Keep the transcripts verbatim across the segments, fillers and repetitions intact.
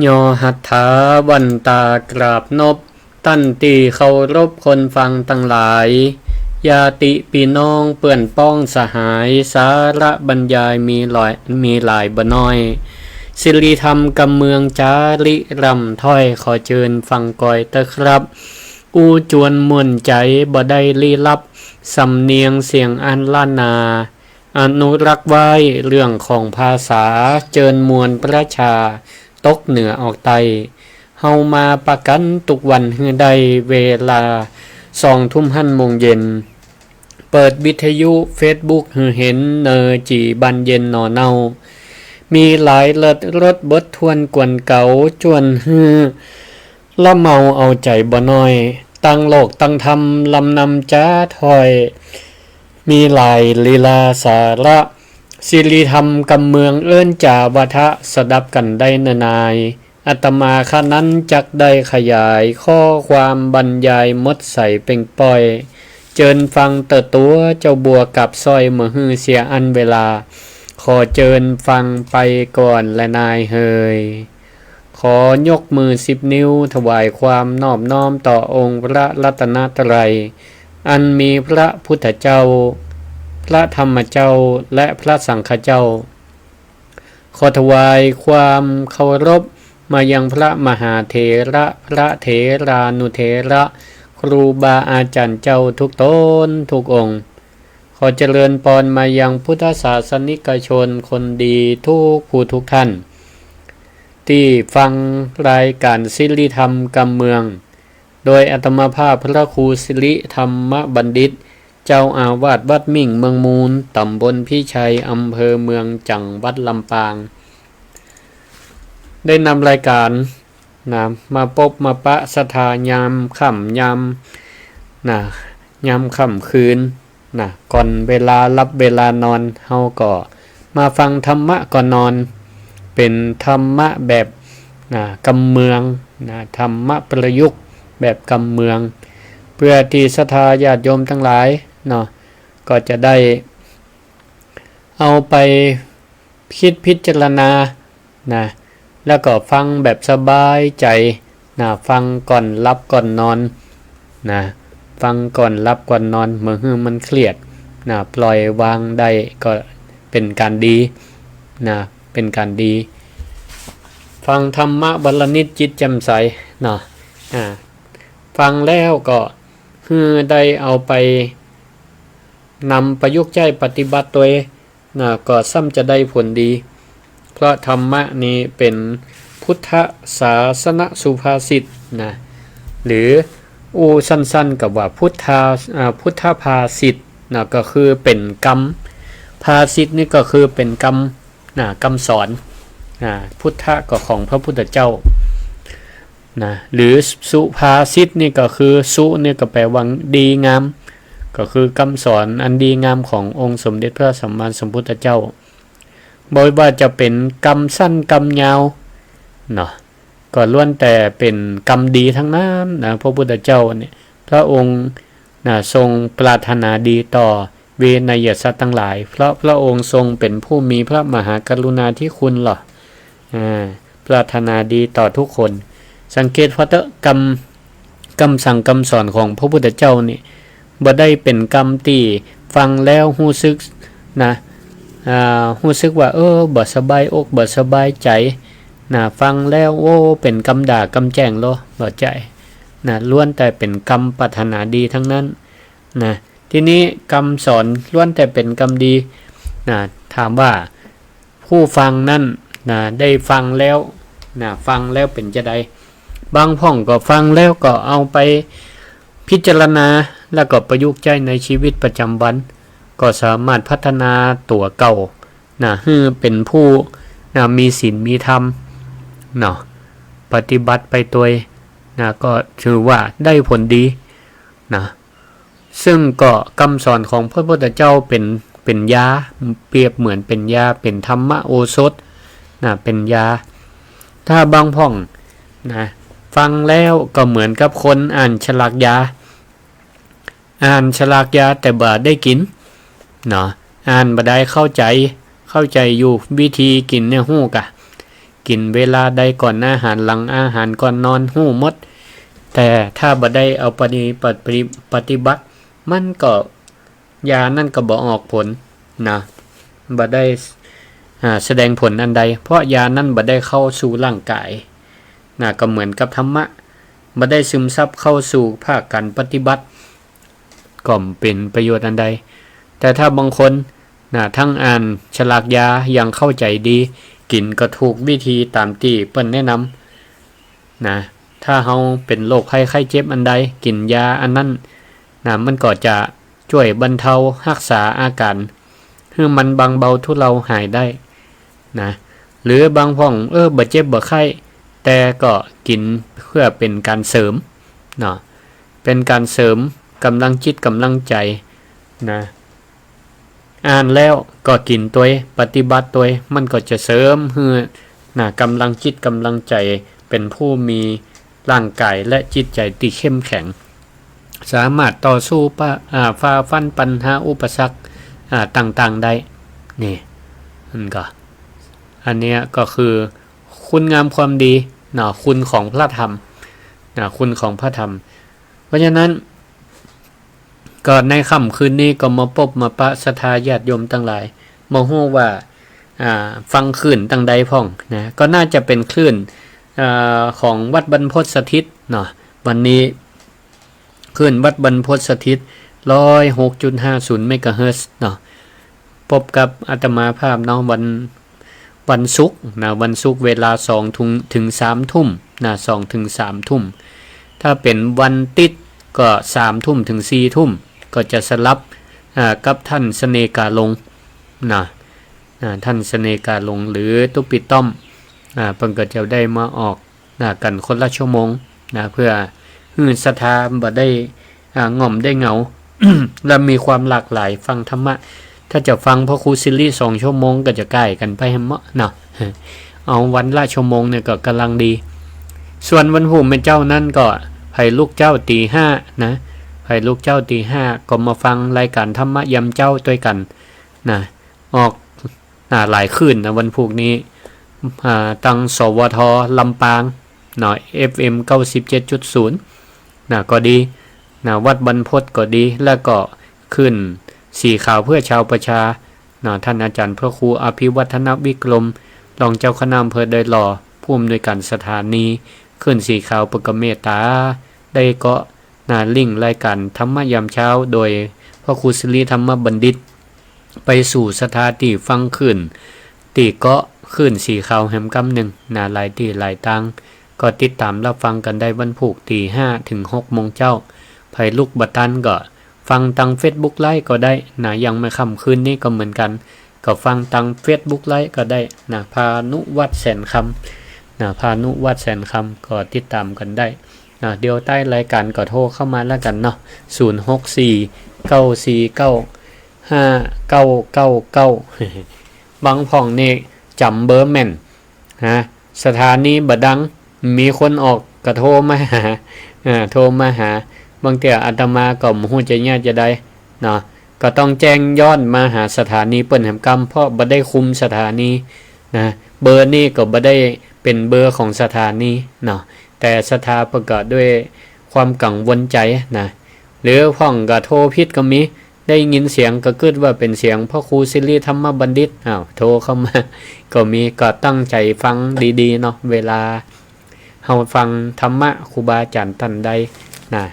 ยอหัตถาวันตากราบนบ ต้านตี้เคารพคนฟังตังหลาย ญาติปี้น้องเปื้อนป้องสหาย สาระบรรยายมีหลาย มีหลายบ่น้อย สิริธรรมกำเมืองจ๋าริร่ำถ้อย ขอเจิญฟังกอยเต๊อะครับ อู้จวนม่วนใจ๋บ่ได้ลี้ลับ สำเนียงเสียงอันล้านนา อนุรักษ์ไว้เรื่องของภาษา เจิญมวลประชาตกเหนือออกใต้ เฮามาปะกั๋นทุกวันหื้อได้เวลาสองทุ่มหั้นโมงเย็น เปิดวิทยุเฟซบุ๊กหื้อหันเนอ จี๋บานเย็นหน่อเน่า มีหลายเลิศรสบททวนกวนเก๋า จวนหื้อ ละเมาเอาใจ๋บ่น้อย ตังโลกตังธรรมลำนำจ๋าถ้อย มีหลายลีลาสาระ สิริธรรมกำเมืองเอิ้นจ๋าวาทะ สดับกั๋นได้เนอนาย อาตมาข้านั้นจักได้ขยาย ข้อความบรรยายหมดใสเป่งป้อย เจิญฟังเต๊อะตั๋วเจ้าบัวกับสร้อย บ่หื้อเสียอันเวลา ขอเจิญฟังไปก่อนแลนายเหย ขอยกมือสิบนิ้วถวายความนอบน้อมต่อองค์พระรัตนตรัย อันมีพระพุทธเจ้า พระธรรมเจ้า และพระสังฆเจ้า ขอถวายความเคารพมายังพระมหาเถระ พระเถรานุเถระ ครูบาอาจ๋ารย์เจ้าทุกต๋นทุกองค์ ขอเจริญปอนมายังพุทธศาสนิกชนคนดีทุกผู้ทุกท่าน ตี้ฟังรายก๋านสิริธรรมกำเมือง โดยอาตมาภาพพระครูสิริธรรมบัณฑิต เจ้าอาวาสวัดมิ่งเมืองมูล ต๋ำบลพิชัย อำเภอเมือง จังหวัดลำปาง ได้นำรายก๋าน นะ มาปบมาปะศรัทธายามค่ำยาม นะ ยามค่ำคืน นะ ก่อนเวลาหลับเวลานอน เฮาก็มาฟังธรรมะก่อนนอน เป๋นธรรมะแบบ นะ กำเมือง นะ ธรรมะประยุกต์แบบกำเมือง เปื้อตี้ศรัทธาญาติโยมตังหลายเนาะ ก็จะได้เอาไป กึ๊ดพิจารณา นะ แล้วก็ฟังแบบสบายใจ๋ นะ ฟังก่อนหลับก่อนนอน นะ ฟังก่อนหลับก่อนนอน บ่หื้อมันเครียด นะ ปล่อยวางได้ก็เป๋นก๋านดี นะ เป๋นก๋านดี ฟังธรรมะวันละนิดจิตแจ่มใส เนาะ อ่า ฟังแล้วก็หื้อได้เอาไปนำประยุกต์ใจ๊ปฏิบัติตวย นะ ก็ซ้ำจะได้ผลดี เพราะธรรมะนี้เป๋นพุทธศาสนสุภาษิตนะ หรืออู้สั้นๆ ก็ว่าพุทธา อ่า พุทธภาษิตนะ ก็คือเป๋นกำ ภาษิตนี่ก็คือเป๋นกำนะ กำสอนนะ พุทธะก็ของพระพุทธเจ้า นะ หรือสุภาษิตนี่ก็คือ สุนี่ก็แปลว่าดีงาม ก็คือกำสอนอันดีงามขององค์สมเด็จพระสัมมาสัมพุทธเจ้า บ่ว่าจะเป๋นกำสั้นกำยาว เนาะ ก็ล้วนแต่เป๋นกำดีทั้งนั้นนะ พระพุทธเจ้าเนี่ย พระองค์นะ ทรงปรารถนาดีต่อเวไนยสัตว์ตังหลาย เพราะพระองค์ทรงเป๋นผู้มีพระมหากรุณาธิคุณเหรอ อ่า ปรารถนาดีต่อทุกคน สังเกตผ่อเต๊อะ กำ กำสั่งกำสอนของพระพุทธเจ้านี่ บ่ได้เป๋นกำตี้ฟังแล้วฮู้สึกนะ อ่า ฮู้สึกว่า เออ บ่สบายอกบ่สบายใจ๋นะ ฟังแล้ว โอ้ เป๋นกำด่ากำแจ้งลอ บ่ใจ้นะ ล้วนแต่เป๋นกำปรารถนาดีทั้งนั้นนะ ทีนี้กำสอนล้วนแต่เป๋นกำดีนะ ถามว่า ผู้ฟังนั้นนะ ได้ฟังแล้วนะ ฟังแล้วเป๋นจาใด บางพ่องก็ฟังแล้วก็เอาไปพิจารณา แล้วก็ประยุกต์ใจ๊ในชีวิตประจ๋ำวัน ก็สามารถพัฒนาตั๋วเก่านะ หื้อเป๋นผู้นะ มีศีลมีธรรมเนาะ ปฏิบัติไปตวยนะ ก็ถือว่าได้ผลดีนะ ซึ่งก็กำสอนของพระพุทธเจ้าเป๋น เป๋นยา เปรียบเหมือนเป๋นยา เป๋นธรรมโอสถนะ เป๋นยา ถ้าบางพ่องนะ ฟังแล้วก็เหมือนกับคนอ่านฉลากยา อ่านฉลากยาแต่บ่ได้กิ๋นเนาะ อ่านบ่ได้เข้าใจ๋ เข้าใจ๋อยู่วิธีกิ๋นเนี่ยฮู้กะ กิ๋นเวลาใดก่อนอาหาร หลังอาหาร ก่อนนอน ฮู้หมด แต่ถ้าบ่ได้เอาปฏิ ปฏิ ปฏิบัติ มันก็ ยานั้นก็บ่ออกผลนะ บ่ได้ อ่า แสดงผลอันใด เพราะยานั้นบ่ได้เข้าสู่ร่างกายนะ ก็เหมือนกับธรรมะ บ่ได้ซึมซับเข้าสู่ภาคการปฏิบัติ ก็บ่เป๋นประโยชน์อันใด แต่ถ้าบางคนนะ ทั้งอ่านฉลากยายังเข้าใจ๋ดี กิ๋นก็ถูกวิธีต๋ามตี้เปิ้นแนะนำ นะ ถ้าเฮาเป๋นโรคภัยไข้เจ็บอันใด กิ๋นยาอันนั้นนะ มันก็จะจ้วยบรรเทาฮักษาอาก๋าร หื้อมันบางเบาทุเลาหายได้นะ หรือบางพ่อง เออ บ่เจ็บบ่ไข้ แต่ก็กิ๋นเปื้อเป๋นก๋านเสริมเนาะ เป๋นก๋านเสริมก๋ำลังจิตก๋ำลังใจ๋นะ อ่านแล้วก็กิ๋นตวย ปฏิบัติตวย มันก็จะเสริมหื้อนะ ก๋ำลังจิตก๋ำลังใจ๋ เป๋นผู้มีร่างกายและจิตใจ๋ตี้เข้มแข็ง สามารถต่อสู้ปะ อ่า ฝ่าฟันปัญหาอุปสรรค อ่า ต่างๆ ได้ นี่ มันก็ อันเนี้ยก็คือคุณงามความดีเนาะ คุณของพระธรรมนะ คุณของพระธรรม เพราะฉะนั้น ก็ในค่ำคืนนี้ก็มาปบมาปะศรัทธาญาติโยมตังหลาย บ่ฮู้ว่า อ่า ฟังคลื่นตังใดพ่องนะ ก็น่าจะเป๋นคลื่น อ่า ของวัดบรรพตสถิตเนาะ วันนี้ คลื่นวัดบรรพตสถิต ร้อยหกจุดห้าศูนย์เมกะเฮิรตซ์เนาะ ปบกับอาตมาภาพเนาะ วัน วันศุกร์นะ วันศุกร์เวลาสองทุ่ม ถึงสามทุ่มนะ สองถึงสามทุ่ม ถ้าเป๋นวันติ๊ดก็สามทุ่มถึงสี่ทุ่ม ก็จะสลับ อ่า กับท่านเสน่ห์กาหลงนะ อ่า ท่านเสน่ห์กาหลง หรือตุ๊ปิต้อม อ่า เปิ้นก็จะได้มาออก นะ กั๋นคนละชั่วโมงนะ เปื้อหื้อศรัทธาบ่ได้ อ่า ง่อมได้เหงา และมีความหลากหลายฟังธรรมะ ถ้าจะฟังพระครูสิริสองชั่วโมงก็จะก้ายกั๋นไปแหมเนาะ เอาวันละชั่วโมงเนี่ยก็ก๋ำลังดี ส่วนวันพูกแม่นเจ๊านั้นก็ใผลุกเจ๊าตี๋ห้านะ ใผลุกเจ๊าตี๋ห้าก็มาฟังรายก๋านธรรมะยามเจ๊าตวยกั๋นนะ ออก อ่า หลายคลื่นนะ วันพูกนี้ อ่า ตัง สวท ลำปางเนาะ เอฟเอ็ม เก้าสิบเจ็ดจุดศูนย์ นะ ก็ดีนะ วัดบรรพตก็ดี แล้วก็คลื่นสีขาวเพื่อชาวประชาเนาะ ท่านอาจารย์พระครูอภิวัฒนวิกรม รองเจ้าคณะอำเภอดอยหล่อ ผู้อำนวยการสถานี คลื่นสีขาวเปิ้นก็เมตต๋า ได้ก็ นะ ลิงก์รายก๋านธรรมะยามเจ๊า โดยพระครูสิริธรรมบัณฑิต ไปสู่ศรัทธาตี้ฟังคลื่น ตี้เกาะคลื่นสีขาวแหมก้ำนึ่งนะ หลายตี้หลายตาง ก็ติดต๋ามฮับฟังกั๋นได้วันพูกตี๋ห้าถึงหกโมงเจ๊า ใผลุกบ่ตันก็ฟังตางเฟซบุ๊กไลฟ์ก็ได้นะ อย่างเมื่อค่ำคืนนี้ก็เหมือนกั๋น ก็ฟังตางเฟซบุ๊กไลฟ์ก็ได้นะ พานุวัฒน์แสนคำนะ พานุวัฒน์แสนคำ ก็ติดต๋ามกั๋นได้ อ่า เดี๋ยวใต้รายก๋านก็โทรเข้ามาแล้วกั๋นเนาะ ศูนย์หกสี่ เก้าสี่เก้า ห้าเก้าเก้าเก้า บางพ่องนี่จ๋ำเบอร์แม่นนะ สถานีบ่ดัง มีคนออกก็โทรมาหา อ่า โทรมาหา บางเตื้ออาตมาก็บ่ฮู้จะเยียะจาใดเนาะ ก็ต้องแจ้งย้อนมาหาสถานีเปิ้นแหมก้ำ เพราะบ่ได้คุมสถานีนะ เบอร์นี้ก็บ่ได้เป๋นเบอร์ของสถานีเนาะ แต่ศรัทธาเปิ้นก็ด้วยความกังวลใจ๋นะ หรือพ่องก็โทรผิดก็มี ได้ยินเสียงก็กึ๊ดว่าเป๋นเสียงพระครูสิริธรรมบัณฑิต อ้าว โทรเข้ามาก็มี ก็ตั้งใจ๋ฟังดีๆ เนาะ เวลาเฮาฟังธรรมะครูบาอาจ๋ารย์ต้านใดนะ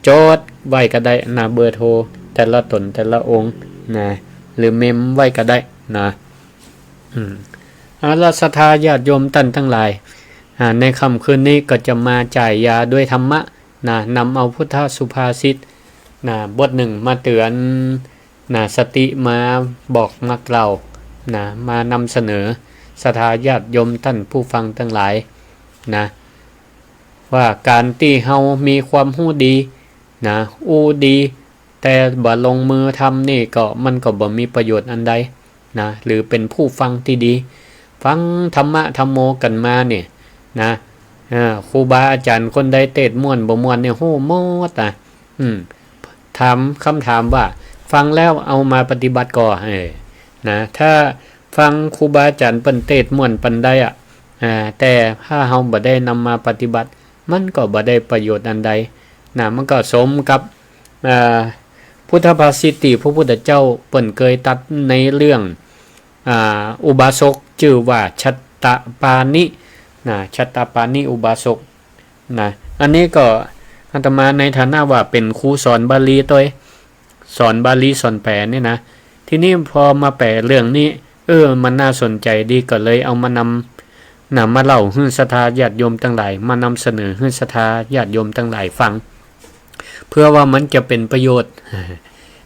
จดไว้ก็ได้นะ เบอร์โทรแต่ละต๋นแต่ละองค์นะ หรือเมมไว้ก็ได้นะ อืม เอาละ ศรัทธาญาติโยมต้านตังหลาย อ่า ในค่ำคืนนี้ก็จะมาจ่ายยาด้วยธรรมะนะ นำเอาพุทธสุภาษิตนะ บทนึ่งมาเตื๋อนนะ สติมาบอกมาเล่านะ มานำเสนอศรัทธาญาติโยมต้านผู้ฟังตังหลายนะ ว่าก๋านตี้เฮามีความฮู้ดีนะ อู้ดี แต่บ่ลงมือทำนี่ก็ มันก็บ่มีประโยชน์อันใดนะ หรือเป๋นผู้ฟังตี้ดี ฟังธรรมะธัมโมกั๋นมานี่นะ อ่า ครูบาอาจ๋ารย์คนใดเตสน์ม่วนบ่ม่วนนี่ฮู้หมดนะ อืม ถาม กำถามว่า ฟังแล้วเอามาปฏิบัติก่อ เออ นะ ถ้าฟังครูบาอาจ๋ารย์เปิ้นเตสน์ม่วนปานใดอะ อ่า แต่ถ้าเฮาบ่ได้นำมาปฏิบัติ มันก็บ่ได้ประโยชน์อันใด นะ มันก็สมกับ อ่า พุทธภาษิตตี้พระพุทธเจ้าเปิ้นเกยตรัสในเรื่อง อ่า อุบาสกจื้อว่าฉัตตปาณิ นะ ฉัตตปาณิอุบาสก นะ อันนี้ก็อาตมาในฐานะว่าเป๋นครูสอนบาลีตวย สอนบาลีสอนแปลนี่นะ ทีนี้พอมาแปลเรื่องนี้ เออ มันน่าสนใจ๋ดี ก็เลยเอามานำ นะ มาเล่าหื้อศรัทธาญาติโยมตังหลาย มานำเสนอหื้อศรัทธาญาติโยมตังหลายฟัง เพื่อว่ามันจะเป๋นประโยชน์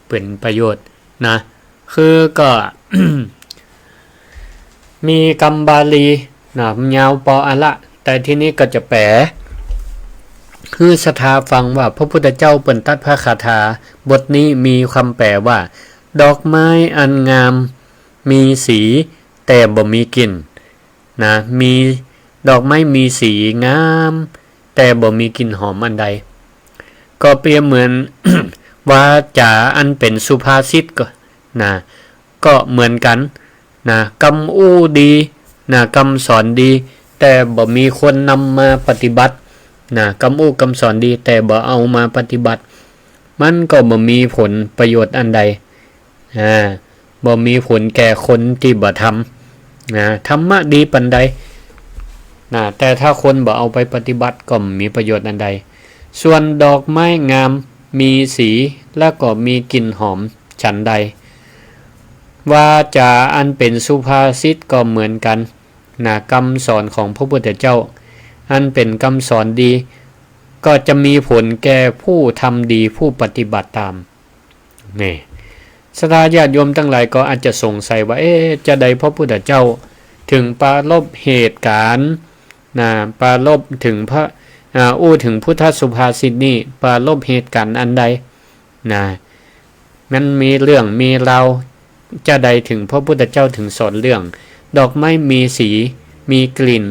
เป๋นประโยชน์นะ คือก็ มีกำบาลีนะ มันยาวปออะละ แต่ทีนี้ก็จะแปลหื้อศรัทธาฟังว่าพระพุทธเจ้าเปิ้นตรัสพระคาถาบทนี้มีกำแปลว่า ดอกไม้อันงามมีสีแต่บ่มีกลิ่น นะ มี ดอกไม้มีสีงาม แต่บ่มีกลิ่นหอมอันใด ก็เปรียบเหมือน วาจาอันเป๋นสุภาษิตก็ นะ ก็เหมือนกั๋น นะ กำอู้ดี นะ กำสอนดี แต่บ่มีคนนำมาปฏิบัติ นะ กำอู้กำสอนดี แต่บ่เอามาปฏิบัติ มันก็บ่มีผลประโยชน์อันใด อ่า บ่มีผลแก่คนตี้บ่ทำ นะ ธรรมะดีปานใด นะ แต่ถ้าคนบ่เอาไปปฏิบัติก็บ่มีประโยชน์อันใด ส่วนดอกไม้งามมีสีแล้วก็มีกลิ่นหอมฉันใด วาจาอันเป๋นสุภาษิตก็เหมือนกั๋น นะ กำสอนของพระพุทธเจ้า อันเป๋นกำสอนดี ก็จะมีผลแก่ผู้ทำดี ผู้ปฏิบัติตาม นี่ ศรัทธาญาติโยมตังหลายก็อาจจะสงสัยว่า เอ๊ะ จาใดพระพุทธเจ้าเถิงปรารภเหตุก๋ารณ์ นะ ปรารภเถิงพระ อ่า อู้เถิงพุทธสุภาษิตนี้ ปรารภเหตุก๋ารณ์อันใด นะ มันมีเรื่องมีราวจาใดเถิงพระพุทธเจ้าเถิงสอนเรื่อง ดอกไม้มีสี มีกลิ่น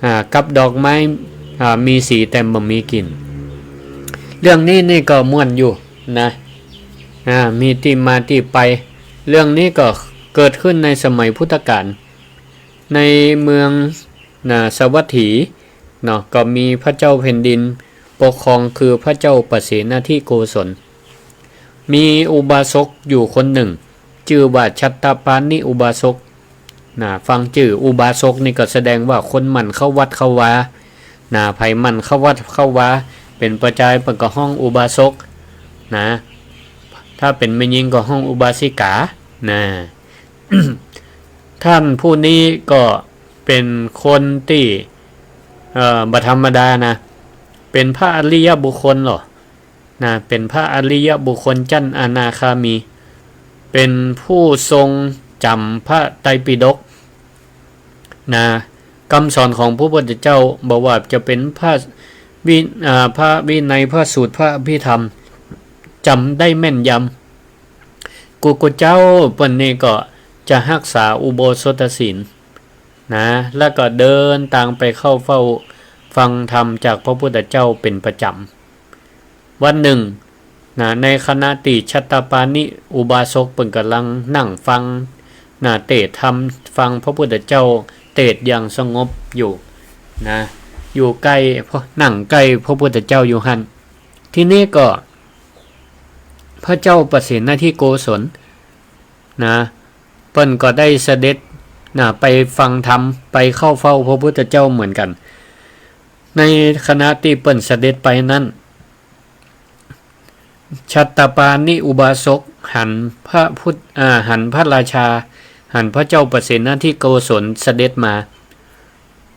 อ่า กับดอกไม้ อ่า มีสีแต่บ่มีกลิ่น เรื่องนี้นี่ก็ม่วนอยู่นะ อ่า มีตี้มาตี้ไป เรื่องนี้ก็เกิดขึ้นในสมัยพุทธกาล ในเมือง นะ สาวัตถี เนาะ ก็มีพระเจ้าแผ่นดินปกครองคือพระเจ้าปเสนทิโกศล มีอุบาสกอยู่คนนึ่ง จื้อว่าฉัตตปาณิอุบาสก นะ ฟังจื้ออุบาสกนี่ก็แสดงว่าคนหมั่นเข้าวัดเข้าวา นะ ใผหมั่นเข้าวัดเข้าวา เป๋นประจ๋ำเปิ้นก็ฮ้องอุบาสก นะ ถ้าเป๋นแม่ญิงก็ฮ้องอุบาสิกา นะ ท่านผู้นี้ก็เป๋นคนตี้ เอ่อ บ่ธรรมดานะ เป๋นพระอริยบุคคลเหรอ นะ เป๋นพระอริยบุคคลจั้นอนาคามี เป๋นผู้ทรงจ๋ำพระไตรปิฎก นะ กำสอนของพระพุทธเจ้า บ่ว่าจะเป๋นพระวิ อ่า พระวินัย พระสูตร พระอภิธรรม จ๋ำได้แม่นยำ กู้กู้เจ๊าเปิ้นนี่ก็จะฮักษาอุโบสถศีล นะ แล้วก็เดินตางไปเข้าเฝ้าฟังธรรมจากพระพุทธเจ้าเป๋นประจ๋ำ วันนึ่ง นะ ในขณะตี้ฉัตตปาณิอุบาสกเปิ้นก่ำลังนั่งฟัง นะ เตศน์ธรรม ฟังพระพุทธเจ้าเตศน์อย่างสงบอยู่ นะ อยู่ใก้ นั่งใก้พระพุทธเจ้าอยู่หั้น ทีนี้ก็ พระเจ้าปเสนทิโกศล นะ เปิ้นก็ได้เสด็จ นะ ไปฟังธรรม ไปเข้าเฝ้าพระพุทธเจ้าเหมือนกั๋น ในขณะตี้เปิ้นเสด็จไปนั้น ฉัตตปาณิอุบาสกหันพระพุทธ อ่า หันพระราชา หันพระเจ้าปเสนทิโกศลเสด็จมา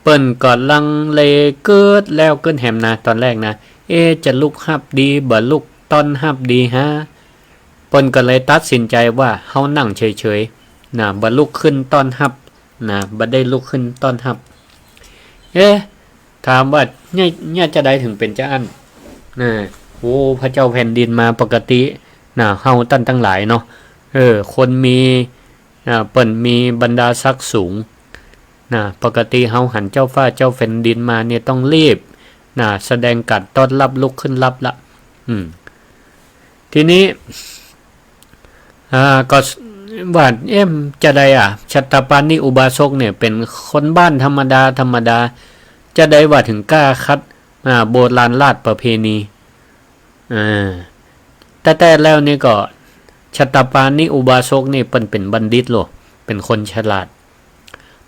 เปิ้นก็ลังเลกึ๊ดแล้วกึ๊ดแหมนะ ตอนแรกนะ เอ๊ะ จะลุกฮับดี บ่ลุกต้อนฮับดีฮะ เปิ้นก็เลยตัดสินใจ๋ว่า เฮานั่งเฉยๆ นะ บ่ลุกขึ้นต้อนฮับ นะ บ่ได้ลุกขึ้นต้อนฮับ เอ๊ะ ถามว่า เนี่ย เนี่ยจาใดเถิงเป๋นจาอั้น นะ โอ้ พระเจ้าแผ่นดินมาปกติ นะ เฮาต้านตังหลายเนาะ เออ คนมี อ่า เปิ้นมีบรรดาศักดิ์สูง นะ ปกติเฮาหันเจ้าฟ้าเจ้าแผ่นดินมาเนี่ยต้องรีบ นะ แสดงก๋านต้อนฮับลุกขึ้นฮับละ อืม ทีนี้ อ่า ก็ ว่า เอ๊ะ จะใดอะ ฉัตตปาณิอุบาสกเนี่ยเป๋นคนบ้านธรรมดาธรรมดา จะใดว่าเถิงกล้าขัด อ่า โบราณราชประเพณี อ่า แต๊ๆ แล้วนี่ก็ ฉัตตปาณิอุบาสกนี่เปิ้นเป๋นบัณฑิตโล เป๋นคนฉลาด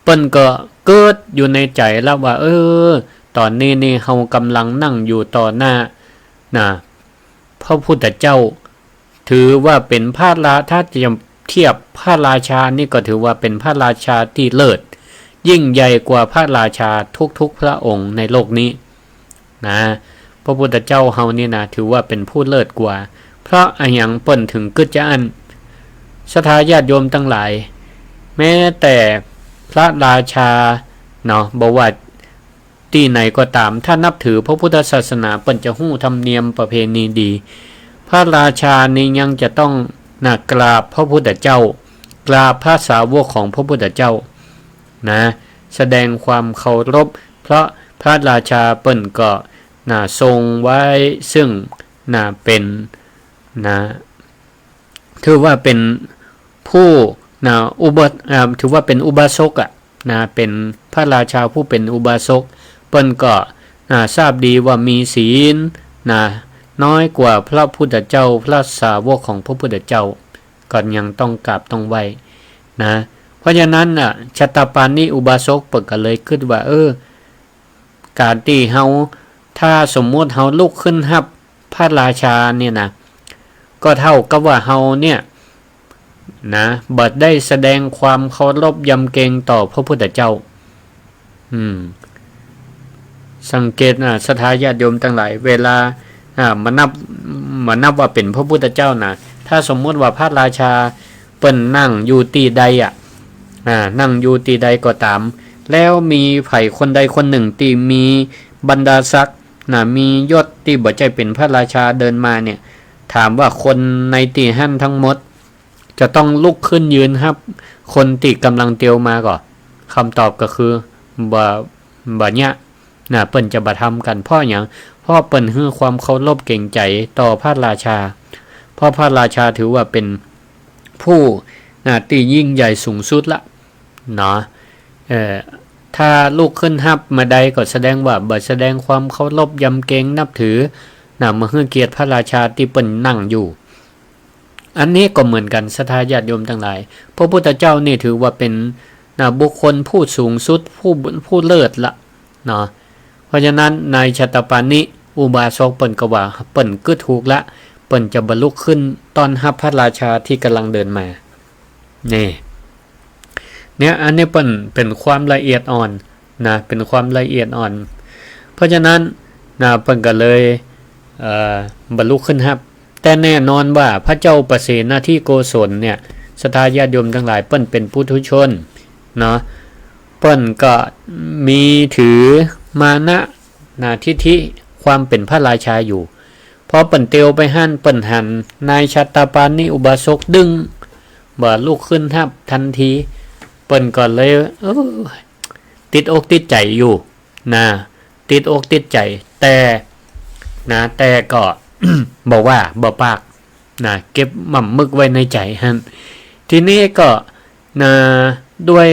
เปิ้นก็กึ๊ดอยู่ในใจ๋แล้วว่า เออ ต๋อนนี้นี่เฮาก่ำลังนั่งอยู่ต่อหน้า นะ พระพุทธเจ้า ถือว่าเป๋นพระรา- ถ้าจะเทียบพระราชานี่ก็ถือว่าเป๋นพระราชาตี้เลิศ ยิ่งใหญ่กว่าพระราชาทุกๆ พระองค์ในโลกนี้ นะ พระพุทธเจ้าเฮานี่นะ ถือว่าเป๋นผู้เลิศกว่า เพราะอะหยังเปิ้นเถิงกึ๊ดจาอั้น ศรัทธาญาติโยมตังหลาย แม้แต่พระราชาเนาะ บ่ว่าตี้ไหนก็ต๋าม ถ้านับถือพระพุทธศาสนา เปิ้นจะฮู้ธรรมเนียมประเพณีดี พระราชานี่ยังจะต้องนะ กราบพระพุทธเจ้า กราบพระสาวกของพระพุทธเจ้า นะ แสดงความเคารพ เพราะพระราชาเปิ้นก็ นะ ทรงไว้ซึ่ง นะ เป๋น นะ ถือว่าเป๋นผู้ นะ อุบา- อ่า ถือว่าเป๋นอุบาสกอะ นะ เป๋นพระราชาผู้เป๋นอุบาสก เปิ้นก็ นะ ทราบดีว่ามีศีล นะ น้อยกว่าพระพุทธเจ้า พระสาวกของพระพุทธเจ้า ก็ยังต้องกราบต้องไหว้ นะ เพราะฉะนั้นน่ะ ฉัตตปาณิอุบาสกเปิ้นก็เลยกึ๊ดว่า เออ ก๋านตี้เฮา ถ้าสมมุติเฮาลุกขึ้นฮับพระราชาเนี่ยนะ ก็เท่ากับว่าเฮาเนี่ยนะ บ่ได้แสดงความเคารพยำเกรงต่อพระพุทธเจ้า อืม สังเกตนะ ศรัทธาญาติโยมตังหลาย เวลา อ่า มานับ มานับว่าเป๋นพระพุทธเจ้านะ ถ้าสมมุติว่าพระราชาเปิ้นนั่งอยู่ตี้ใดอะ อ่า นั่งอยู่ตี้ใดก็ต๋าม แล้วมีใผคนใดคนนึ่งตี้มีบรรดาศักดิ์นะ มียศตี้บ่ใจ้เป๋นพระราชาเดินมาเนี่ย ถามว่าคนในตี้หั้นทั้งหมด จะต้องลุกขึ้นยืนฮับคนตี้ก่ำลังเตียวมาก่อ กำตอบก็คือ บ่ บ่เยียะ นะ เปิ้นจะบ่ทำกั๋น เพราะหยัง เพราะเปิ้นหื้อความเคารพเกรงใจ๋ต่อพระราชา เพราะพระราชาถือว่าเป๋นผู้ นะ ตี้ยิ่งใหญ่สูงสุดละ เนาะ เอ่อ ถ้าลุกขึ้นฮับมาใดก็แสดงว่าบ่แสดงความเคารพยำเกรงนับถือ นะ บ่หื้อเกียรติพระราชาตี้เปิ้นนั่งอยู่ อันนี้ก็เหมือนกั๋น ศรัทธาญาติโยมตังหลาย พระพุทธเจ้านี่ถือว่าเป๋น นะ บุคคลผู้สูงสุด ผู้ ผู้เลิศละ เนาะ เพราะฉะนั้นนายฉัตตปาณิอุบาสกเปิ้นก็ว่าเปิ้นกึ๊ดถูกละ เปิ้นจะบ่ลุกขึ้นต้อนฮับพระราชาตี้ก่ำลังเดินมา นี่ เนี่ย อันนี้เปิ้นเป๋นความละเอียดอ่อนนะ เป๋นความละเอียดอ่อน เพราะฉะนั้นนะ เปิ้นก็เลย เอ่อ บ่ลุกขึ้นฮับ แต่แน่นอนว่าพระเจ้าปเสนทิโกศลเนี่ย ศรัทธาญาติโยมตังหลาย เปิ้นเป๋นปุถุชนเนาะ เปิ้นก็มีถือมานะ นะ ทิฐิความเป๋นพระราชาอยู่ พอเปิ้นเตียวไปหั้น เปิ้นหันนายฉัตตปาณิอุบาสกดึงบ่ลุกขึ้นฮับตันที เปิ้นก็เลย เออ ติดอกติดใจ๋อยู่ นะ ติดอกติดใจ๋ แต่ นะ แต่ก็ บ่ว่า บ่ปาก นะ เก็บหม่ำมึกไว้ในใจ๋หั้น ทีนี้ก็ นะ ด้วย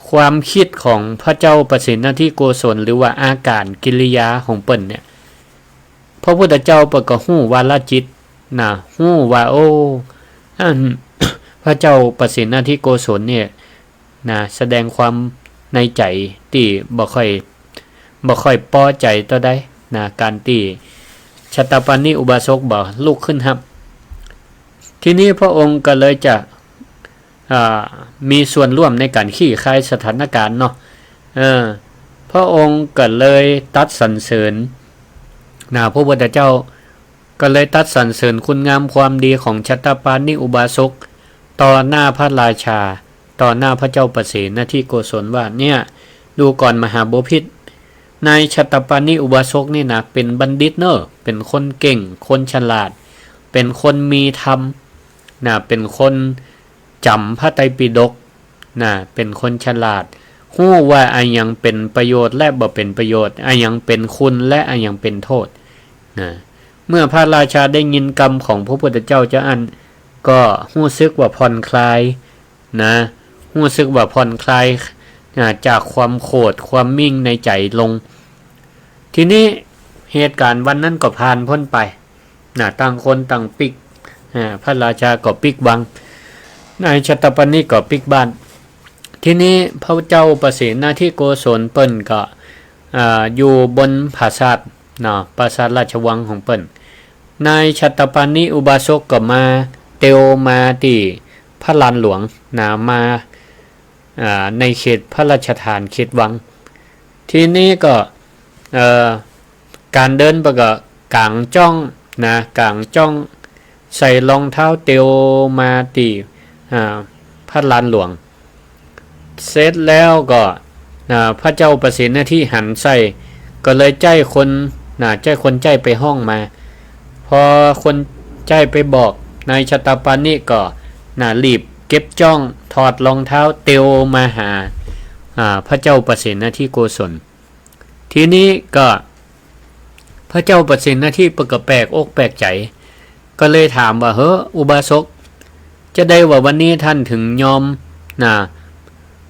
ความกึ๊ดของพระเจ้าปเสนทิโกศล หรือว่าอาก๋ารกิริยาของเปิ้นเนี่ย พระพุทธเจ้าเปิ้นก็ฮู้วาระจิต นะ ฮู้ว่า โอ้ อัน พระเจ้าปเสนทิโกศลเนี่ย นะ แสดงความในใจ๋ตี้บ่ค่อย บ่ค่อยปอใจ๋เต้าใด นะ ก๋านตี้ฉัตตปาณิอุบาสกบ่ลุกขึ้นฮับ ทีนี้พระองค์ก็เลยจะ อ่า มีส่วนร่วมในก๋านคลี่คลายสถานก๋ารณ์เนาะ เออ พระองค์ก็เลยตรัสสรรเสริญ นะ พระพุทธเจ้า ก็เลยตรัสสรรเสริญคุณงามความดีของฉัตตปาณิอุบาสก ต่อหน้าพระราชา ต่อหน้าพระเจ้าปเสนทิโกศลว่า เนี่ย ดูก่อนมหาบพิตร นายฉัตตปาณิอุบาสกนี่นะ เป๋นบัณฑิตเน่อ เป๋นคนเก่ง คนฉลาด เป๋นคนมีธรรม นะ เป๋นคนจ๋ำพระไตรปิฎก นะ เป๋นคนฉลาด ฮู้ว่าอะหยังเป๋นประโยชน์และบ่เป๋นประโยชน์ อะหยังเป๋นคุณและอะหยังเป๋นโต้ษ นะ เมื่อพระราชาได้ยินกำของพระพุทธเจ้าจาอั้น ก็ฮู้สึกว่าผ่อนคลายนะ ฮู้สึกว่าผ่อนคลาย อ่า จากความโขดความมิ่งในใจ๋ลง ทีนี้เหตุก๋ารณ์วันนั้นก็ผ่านป๊นไปนะ ต่างคนต่างปิ๊ก อ่า พระราชาก็ปิ๊กวัง นายฉัตตปาณิก็ปิ๊กบ้าน ทีนี้พระเจ้าปเสนทิโกศลเปิ้นก็ อ่า อยู่บนปราสาทเนาะ ปราสาทราชวังของเปิ้น นายฉัตตปาณิอุบาสกก็มาเตียวมาตี้พระลานหลวงนะ มา อ่า ในเขตพระราชฐานเขตวัง ทีนี้ก็ เอ่อ ก๋านเดินไปก็ก๋างจ้องนะ ก๋างจ้อง ใส่รองเท้าเตียวมาตี้ อ่า พระลานหลวง เสร็จแล้วก็ อ่า พระเจ้าปเสนทิหันใส่ ก็เลยใจ๊คน นะ ใจ๊คนใจ๊ไปฮ้องมา พอคนใจ๊ไปบอก นายฉัตตปาณิก็ นะ รีบเก็บจ้อง ถอดรองเท้าเตียวมาหา อ่า พระเจ้าปเสนทิโกศล ทีนี้ก็ พระเจ้าปเสนทิเปิ้นก็แปลกอกแปลกใจ๋ ก็เลยถามว่า เฮ้อ อุบาสก จาใดว่าวันนี้ต้านเถิงยอม นะ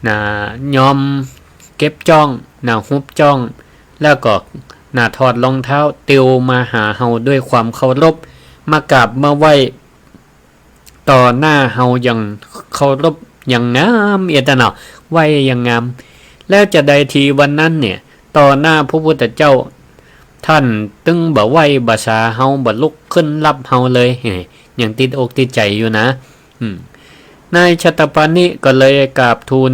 นะ ยอมเก็บจ้อง นะ หุบจ้อง แล้วก็ นะ ถอดรองเท้าเตียวมาหาเฮาด้วยความเคารพ มากราบมาไหว้ ต่อหน้าเฮาอย่างเคารพอย่างงามเอียดน่ะเนาะ ไหว้อย่างงาม แล้วจาใดตี้วันนั้นเนี่ย ต่อหน้าพระพุทธเจ้า ต้านตึงบ่ไหว้บ่สาเฮา บ่ลุกขึ้นฮับเฮาเลย เฮ้ย ยังติดอกติดใจ๋อยู่นะ อืม นายฉัตตปาณิก็เลยกราบทูล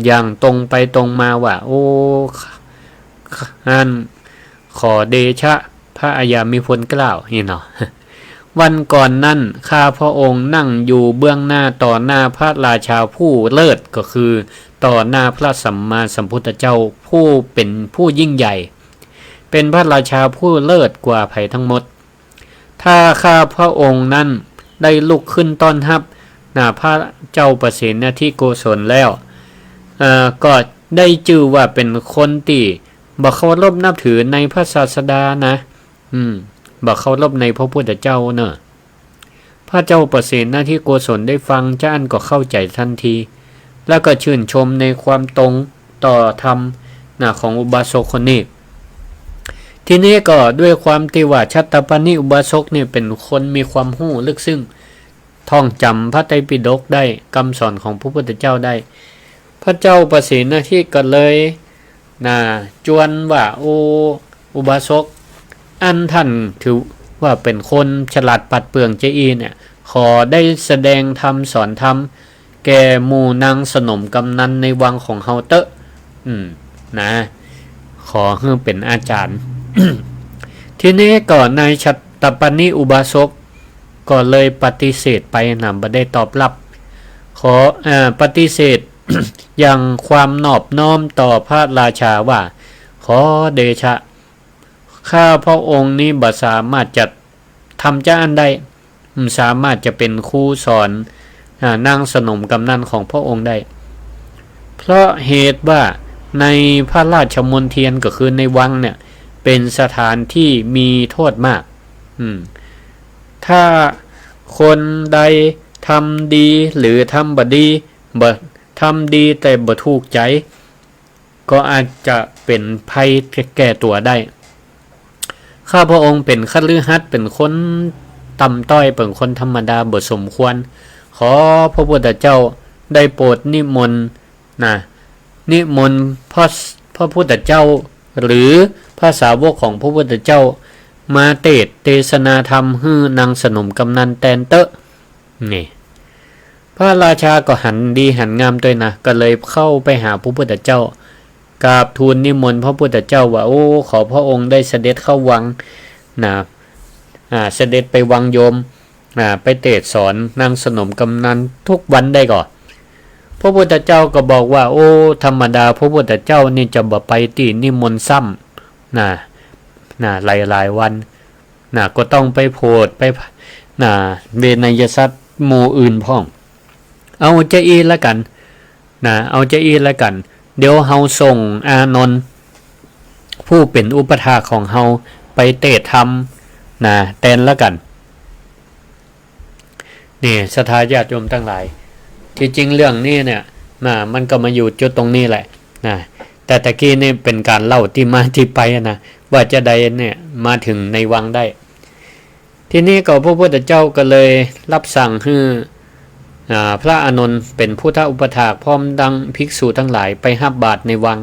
อย่างตรงไปตรงมาว่า โอ้ อัน ขอเดชะพระอัยยามิพลเกล้า นี่เนาะ วันก่อนนั้น ข้าพระองค์นั่งอยู่เบื้องหน้าต่อหน้าพระราชาผู้เลิศ ก็คือต่อหน้าพระสัมมาสัมพุทธเจ้าผู้เป็นผู้ยิ่งใหญ่ เป็นพระราชาผู้เลิศกว่าใผทั้งหมด ถ้าข้าพระองค์นั้นได้ลุกขึ้นต้อนฮับ นะ พระเจ้าปเสนทิโกศลแล้ว เอ่อ ก็ได้จื้อว่าเป๋นคนตี้บ่เคารพนับถือในพระศาสดานะ อืม บ่เคารพในพระพุทธเจ้าเน่อ พระเจ้าปเสนทิโกศลได้ฟังจาอั้นก็เข้าใจ๋ตันที แล้วก็ชื่นชมในความตรงต่อธรรม นะ ของอุบาสกคนนี้ ทีนี้ก็ด้วยความตี้ว่าฉัตตปาณิอุบาสกนี่เป๋นคนมีความฮู้ลึกซึ้ง ท่องจ๋ำพระไตรปิฎกได้ กำสอนของพระพุทธเจ้าได้ พระเจ้าปเสนทิก็เลย นะ จวนว่า โอ้ อุบาสก อันต้านถือว่าเป๋นคนฉลาดปราดเปรื่องจาอี้เนี่ย ขอได้แสดงธรรมสอนธรรมแก่หมู่นางสนมกำนันในวังของเฮาเต๊อะ อืม นะ ขอหื้อเป๋นอาจ๋ารย์ ทีนี้ก็นายฉัตตปาณิอุบาสกก็เลยปฏิเสธไปนะ บ่ได้ตอบรับ ขอ เอ่อ ปฏิเสธ อย่างความนอบน้อมต่อพระราชาว่า ขอเดชะ ข้าพระองค์นี้บ่สามารถจะทำจาอั้นได้ บ่สามารถจะเป๋นครูสอน อ่า นางสนมกำนันของพระองค์ได้ เพราะเหตุว่าในพระราชมณฑียนก็คือในวังเนี่ย เป๋นสถานตี้มีโทษมาก อืม ถ้าคนใดทำดีหรือทำบ่ดี บ่ ทำดีแต่บ่ถูกใจ๋ ก็อาจจะเป๋นภัยแก่ตั๋วได้ ข้าพระองค์เป๋นคฤหัสถ์ เป๋นคนต่ำต้อย เป๋นคนธรรมดา บ่สมควร ขอพระพุทธเจ้าได้โปรดนิมนต์ นะ นิมนต์พระ พระพุทธเจ้า หรือพระสาวกของพระพุทธเจ้า มาเตสน์เตสนาธรรมหื้อนางสนมกำนันแตนเต๊อะ นี่ พระราชาก็หันดีหันงามตวยนะ ก็เลยเข้าไปหาพระพุทธเจ้า กราบทูลนิมนต์พระพุทธเจ้าว่า โอ้ ขอพระองค์ได้เสด็จเข้าวังนะ อ่า เสด็จไปวังโยม อ่า ไปเตสน์สอนนางสนมกำนันทุกวันได้ก่อ พระพุทธเจ้าก็บอกว่า โอ้ ธรรมดาพระพุทธเจ้านี่จะบ่ไปตี้นิมนต์ซ้ำนะ นะ หลายๆ วัน นะ ก็ต้องไปโผด ไป นะ เวไนยสัตว์หมู่อื่นพ่อง เอาจาอี้ละกั๋น นะ เอาจาอี้ละกั๋น เดี๋ยวเฮาส่งอานนท์ ผู้เป๋นอุปัฏฐากของเฮา ไปเตสน์ธรรม นะ แตนละกั๋น พ นี่ศรัทธาญาติโยมตังหลาย ตี้จริงเรื่องนี้เนี่ย มา มันก็มาอยู่จุดตรงนี้แหละนะ แต่ตะกี้นี่เป๋นก๋านเล่าตี้มาตี้ไปอะนะ ว่าจาใดเนี่ยมาเถิงในวังได้ ทีนี้ก็พระพุทธเจ้าก็เลยรับสั่งหื้อ อ่า พระอานนท์เป๋นพุทธอุปัฏฐาก พร้อมดังภิกษุตังหลายไปฮับบาตรในวัง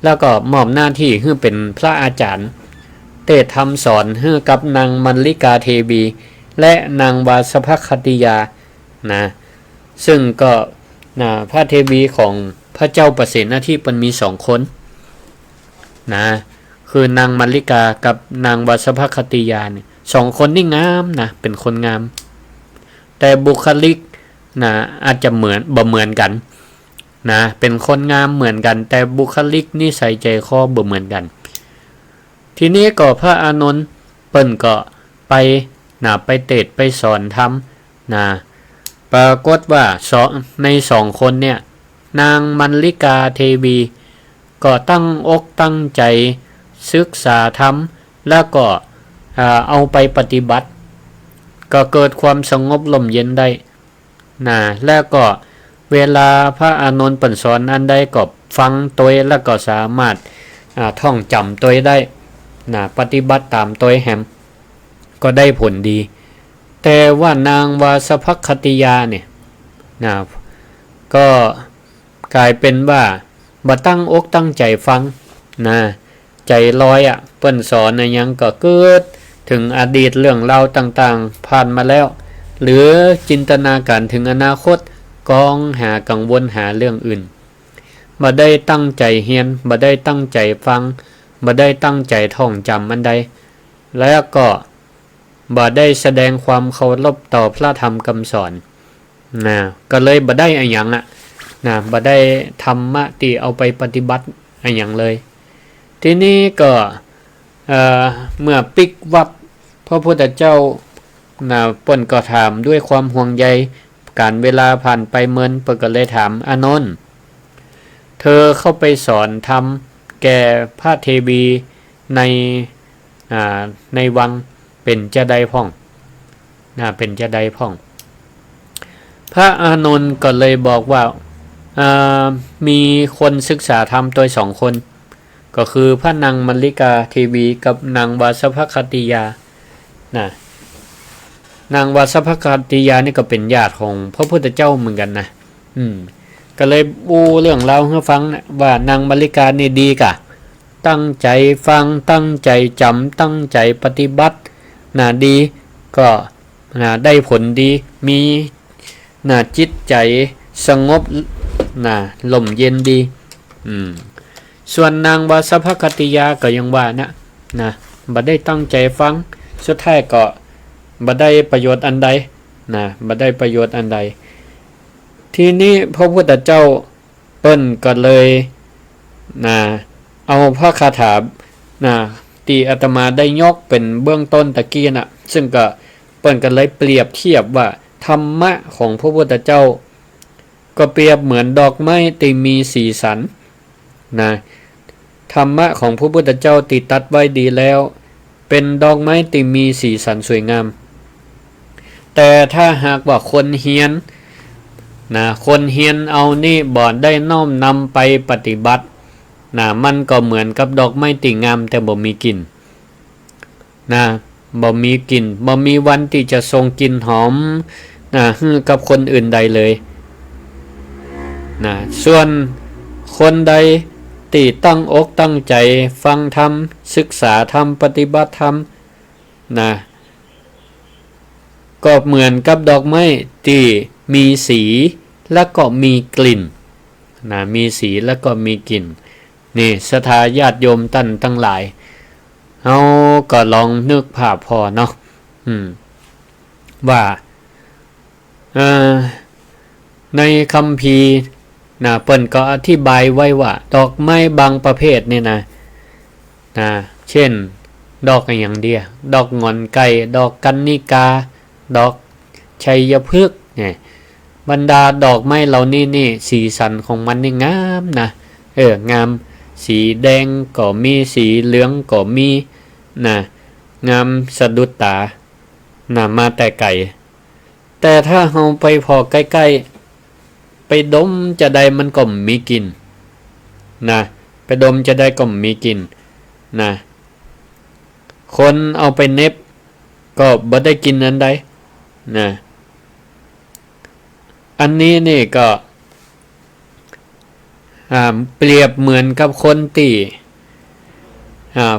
แล้วก็มอบหน้าตี้หื้อเป๋นพระอาจ๋ารย์ เตสน์ธรรมสอนหื้อกับนางมัลลิกาเทวี และนางวาสภคัตติยา นะ ซึ่งก็ นะ พระเทวีของพระเจ้าปเสนทิเปิ้นมีสองคน นะ คือนางมัลลิกากับนางวาสภคัตติยาเนี่ย สองคนนี่งามนะ เป๋นคนงาม แต่บุคลิกนะ อาจจะเหมือน บ่เหมือนกั๋นนะ เป๋นคนงามเหมือนกั๋น แต่บุคลิกนิสัยใจ๋คอบ่เหมือนกั๋น ทีนี้ก็พระอานนท์เปิ้นก็ไปนะ ไปเตสน์ไปสอนธรรมนะ ปรากฏว่าสอง ในสองคนเนี่ย นางมัลลิกาเทวีก็ตั้งอกตั้งใจ๋ศึกษาธรรม แล้วก็ อ่า เอาไปปฏิบัติ ก็เกิดความสงบร่มเย็นได้ นะ แล้วก็เวลาพระอานนท์เปิ้นสอนอันใดก็ฟังตวย แล้วก็สามารถ อ่า ท่องจ๋ำตวยได้ นะ ปฏิบัติต๋ามตวยแหม ก็ได้ผลดี แต่ว่านางวาสภคัตติยาเนี่ย นะ ก็ก๋ายเป๋นว่าบ่ตั้งอกตั้งใจ๋ฟัง นะ ใจ๋ลอยอะ เปิ้นสอนอะหยังก็กึ๊ดเถิงอดีตเรื่องราวต่างๆ ผ่านมาแล้ว หรือจินตนาก๋ารเถิงอนาคต กองหากังวลหาเรื่องอื่น บ่ได้ตั้งใจ๋เฮียน บ่ได้ตั้งใจ๋ฟัง บ่ได้ตั้งใจ๋ท่องจ๋ำอันใด แล้วก็บ่ได้แสดงความเคารพต่อพระธรรมกำสอน นะ ก็เลยบ่ได้อะหยังอะ นะ บ่ได้ธรรมะตี้เอาไปปฏิบัติอะหยังเลย ทีนี้ก็ เอ่อ เมื่อปิ๊กวับพระพุทธเจ้า นะ เปิ้นก็ถามด้วยความห่วงใย ก๋านเวลาผ่านไปเมิน เปิ้นก็เลยถาม อานนท์ เธอเข้าไปสอนธรรมแก่พระเทวีใน อ่า ในวังเป๋นจาใดพ่อง นะ เป๋นจาใดพ่อง พระอานนท์ก็เลยบอกว่า อ่า มีคนศึกษาธรรมตวยสองคน ก็คือพระนางมัลลิกาเทวีกับนางวาสภคัตติยา นะ นางวาสภคัตติยานี่ก็เป๋นญาติของพระพุทธเจ้าเหมือนกั๋นนะ อืม ก็เลยอู้เรื่องราวหื้อฟังนะ ว่านางมัลลิกานี่ดีก่ะ ตั้งใจ๋ฟัง ตั้งใจ๋จ๋ำ ตั้งใจ๋ปฏิบัติ นะ ดี ก็ นะ ได้ผลดี มี นะ จิตใจ๋สงบ นะ ร่มเย็นดี อืม ส่วนนางวาสภคัตติยาก็อย่างว่านะ นะ บ่ได้ตั้งใจ๋ฟัง สุดท้ายก็บ่ได้ประโยชน์อันใด นะ บ่ได้ประโยชน์อันใด ทีนี้พระพุทธเจ้าเปิ้นก็เลย นะ เอาพระคาถา นะ ตี้อาตมาได้ยกเป๋นเบื้องต้นตะกี้น่ะ ซึ่งก็เปิ้นก็เลยเปรียบเทียบว่าธรรมะของพระพุทธเจ้า ก็เปรียบเหมือนดอกไม้ตี้มีสีสัน นะ ธรรมะของพระพุทธเจ้าตี้ตรัสไว้ดีแล้ว เป๋นดอกไม้ตี้มีสีสันสวยงาม แต่ถ้าหากว่าคนเฮียน นะ คนเฮียนเอานี่บ่ได้น้อมนำไปปฏิบัติ นะ มันก็เหมือนกับดอกไม้ตี้งามแต่บ่มีกลิ่น นะ บ่มีกลิ่น บ่มีวันตี้จะส่งกลิ่นหอม นะ หื้อกับคนอื่นใดเลย นะ ส่วนคนใดตี้ตั้งอกตั้งใจ๋ฟังธรรม ศึกษาธรรม ปฏิบัติธรรม นะ ก็เหมือนกับดอกไม้ตี้มีสีและก็มีกลิ่น นะ มีสีและก็มีกลิ่น นี่ศรัทธาญาติโยมต้านตังหลาย เฮาก็ลองนึกภาพผ่อเนาะ อืม ว่า เอ่อ ในคัมภีร์นะ เปิ้นก็อธิบายไว้ว่า ดอกไม้บางประเภทนี่นะ นะ เช่น ดอกอะหยังเดีย ดอกหงอนไก่ ดอกกัณณิกา ดอกชัยพฤกษ์เนี่ย บรรดาดอกไม้เหล่านี้นี่ สีสันของมันนี่งามนะ เออ งาม สีแดงก็มี สีเหลืองก็มี นะ งามสะดุดต๋า นะ มาแต่ไก๋ แต่ถ้าเฮาไปผ่อใก้ๆ ไปดมจาใดมันก็บ่มีกลิ่นนะ ไปดมจาใดก็บ่มีกลิ่นนะ คนเอาไปเหน็บก็บ่ได้กลิ่นอันใดนะ อันนี้นี่ก็ อ่า เปรียบเหมือนกับคนตี้ อ่า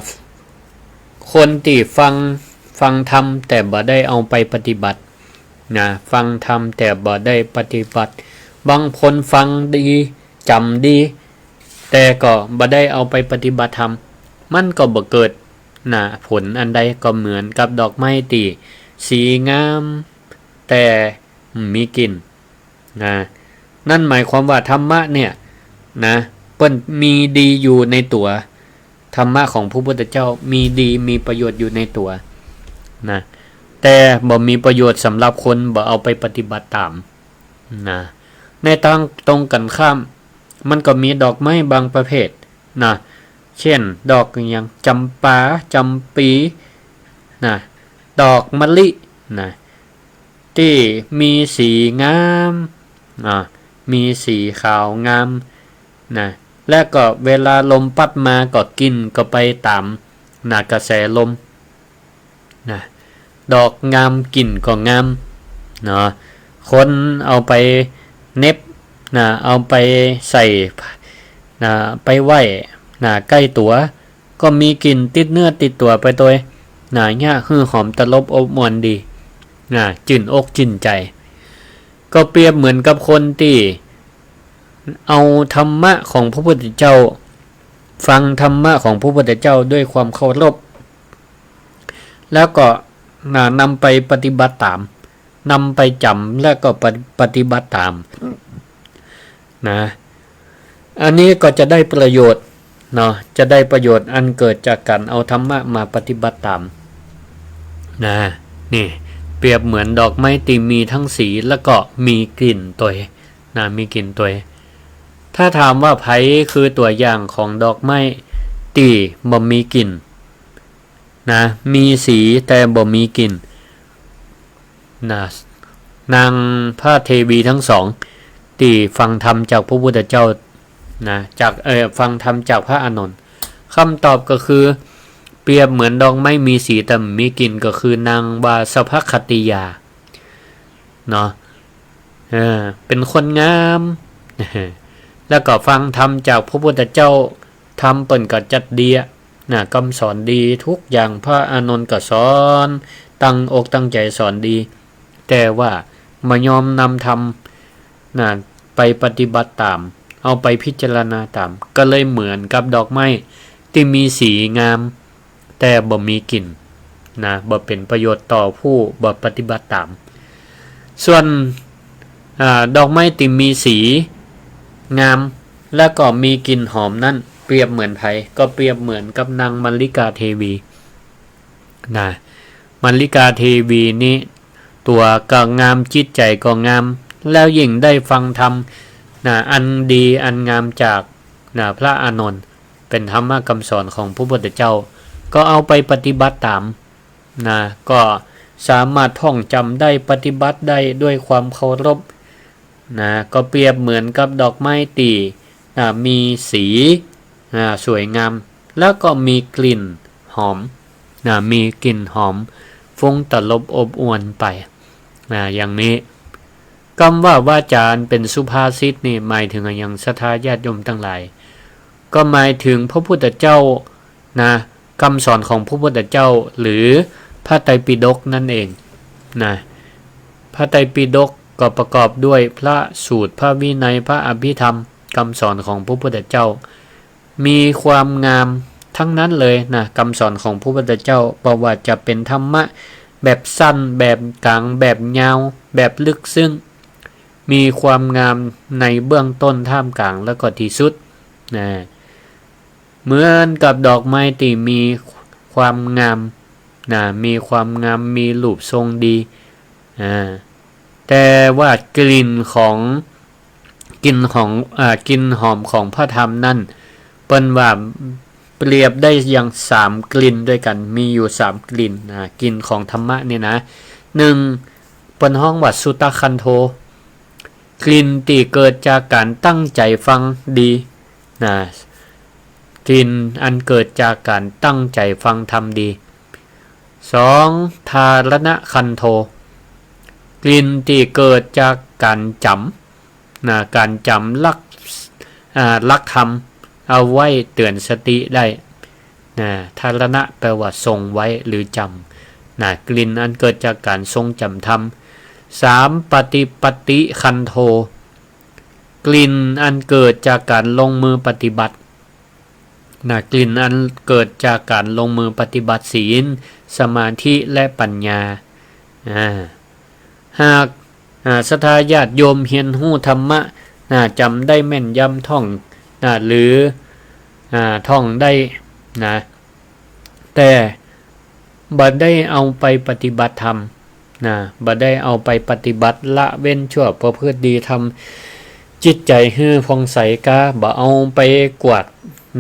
คนตี้ฟัง ฟังธรรมแต่บ่ได้เอาไปปฏิบัตินะ ฟังธรรมแต่บ่ได้ปฏิบัติ บางคนฟังดี จ๋ำดี แต่ก็บ่ได้เอาไปปฏิบัติธรรม มันก็บ่เกิดนะ ผลอันใด ก็เหมือนกับดอกไม้ตี้สีงาม แต่บ่มีกลิ่น นะ นั่นหมายความว่าธรรมะเนี่ยนะ เปิ้นมีดีอยู่ในตั๋ว ธรรมะของพระพุทธเจ้ามีดีมีประโยชน์อยู่ในตั๋วนะ แต่บ่มีประโยชน์สำหรับคนบ่เอาไปปฏิบัติต๋ามนะ ในตางตรงกั๋นข้าม มันก็มีดอกไม้บางประเภทนะ เช่น ดอกอะหยัง จ๋ำปา จ๋ำปี๋นะ ดอกมะลินะ ตี้มีสีงาม อ่า มีสีขาวงามนะ และก็เวลาลมปั๊ดมาก็กลิ่นก็ไปต๋ามนะ กระแสลมนะ ดอกงามกลิ่นก็งามเนาะ คนเอาไปเหน็บนะ เอาไปใส่นะ ไปไว้นะ ใก้ตั๋ว ก็มีกลิ่นติดเนื้อติดตั๋วไปตวยนะ เยียะหื้อหอมตลบอบอวลดีนะ จื้นอกจื้นใจ๋ ก็เปรียบเหมือนกับคนตี้เอาธรรมะของพระพุทธเจ้า ฟังธรรมะของพระพุทธเจ้าด้วยความเคารพ แล้วก็นะ นำไปปฏิบัติต๋าม นำไปจ๋ำ และก็ปะ- ปฏิบัติต๋ามนะ อันนี้ก็จะได้ประโยชน์เนาะ จะได้ประโยชน์อันเกิดจากก๋านเอาธรรมะมาปฏิบัติต๋ามนะ นี่ เปรียบเหมือนดอกไม้ตี้มีทั้งสีแล้วก็มีกลิ่นตวยนะ มีกลิ่นตวย ถ้าถามว่าใผคือตั๋วอย่างของดอกไม้ตี้บ่มีกลิ่น นะ มีสีแต่บ่มีกลิ่นนะ นางพระเทวีทั้งสอง ตี้ฟังธรรมจากพระพุทธเจ้านะ จาก เอ่อ ฟังธรรมจากพระอานนท์ คำตอบก็คือ เปรียบเหมือนดอกไม้มีสีแต่บ่มีกลิ่น ก็คือนางวาสภคติยาเนาะ เออ เป๋นคนงาม แล้วก็ฟังธรรมจากพระพุทธเจ้า ธรรมเปิ้นก็จัดดีอะนะ กำสอนดีทุกอย่าง พระอานนท์ก็สอน ตั้งอกตั้งใจ๋สอนดี แต่ว่าบ่ยอมนำธรรมนะ ไปปฏิบัติต๋าม เอาไปพิจารณาต๋าม ก็เลยเหมือนกับดอกไม้ตี้มีสีงาม แต่บ่มีกลิ่นนะ บ่เป๋นประโยชน์ต่อผู้บ่ปฏิบัติต๋าม ส่วน อ่า ดอกไม้ตี้มีสีงาม แล้วก็มีกลิ่นหอมนั้น เปรียบเหมือนใผ ก็เปรียบเหมือนกับนางมัลลิกาเทวีนะ มัลลิกาเทวีนี้ ตั๋วก็งาม จิตใจ๋ก็งาม แล้วยิ่งได้ฟังธรรมนะ อันดีอันงามจากนะ พระอานนท์ เป๋นธรรมะกำสอนของพระพุทธเจ้า ก็เอาไปปฏิบัติต๋ามนะ ก็สามารถท่องจ๋ำได้ ปฏิบัติได้ด้วยความเคารพนะ ก็เปรียบเหมือนกับดอกไม้ตี้นะ มีสีนะ สวยงาม แล้วก็มีกลิ่นหอมนะ มีกลิ่นหอมฟุ้งตลบอบอวลไปนะ อย่างนี้ กำว่าวาจาอันเป๋นสุภาษิตนี่หมายเถิงอะหยัง ศรัทธาญาติโยมตังหลาย ก็หมายเถิงพระพุทธเจ้านะ กำสอนของพระพุทธเจ้า หรือพระไตรปิฎกนั่นเองนะ พระไตรปิฎกก็ประกอบด้วยพระสูตร พระวินัย พระอภิธรรม กำสอนของพระพุทธเจ้า มีความงามทั้งนั้นเลยนะ กำสอนของพระพุทธเจ้า บ่ว่าจะเป๋นธรรมะแบบสั้น แบบก๋าง แบบยาว แบบลึกซึ้ง มีความงามในเบื้องต้น ท่ามกลาง แล้วก็ที่สุดนะ เหมือนกับดอกไม้ตี้มีความงามนะ มีความงาม มีรูปทรงดี อ่า แต่ว่ากลิ่นของ กลิ่นของ อ่า กลิ่นหอมของพระธรรมนั้น เปิ้นว่าเปรียบได้อย่างสามกลิ่นด้วยกั๋น มีอยู่สามกลิ่นนะ กลิ่นของธรรมะเนี่ยนะ หนึ่ง เปิ้นฮ้องว่าสุตคันโธ กลิ่นตี้เกิดจากก๋านตั้งใจ๋ฟังดี นะ กลิ่นอันเกิดจากก๋านตั้งใจ๋ฟังธรรมดี สอง ธารณคันโธ กลิ่นตี้เกิดจากก๋านจ๋ำ นะ ก๋านจ๋ำหลัก อ่า หลักธรรม เอาไว้เตื๋อนสติได้ นะ ธารณะแปลว่าทรงไว้หรือจ๋ำ นะ กลิ่นอันเกิดจากก๋านทรงจ๋ำธรรม สาม ปฏิปัตติคันโธ กลิ่นอันเกิดจากก๋านลงมือปฏิบัติ นะ กลิ่นอันเกิดจากก๋านลงมือปฏิบัติศีล สมาธิ และปัญญา อ่า หาก อ่า ศรัทธาญาติโยมเฮียนฮู้ธรรมะ นะ จ๋ำได้แม่นยำท่อง นะ หรือ อ่า ท่องได้ นะ แต่บ่ได้เอาไปปฏิบัติธรรม นะ บ่ได้เอาไปปฏิบัติละเว้นชั่วประพฤติดี ทำจิตใจ๋หื้อผ่องใสก้า บ่เอาไปกวาด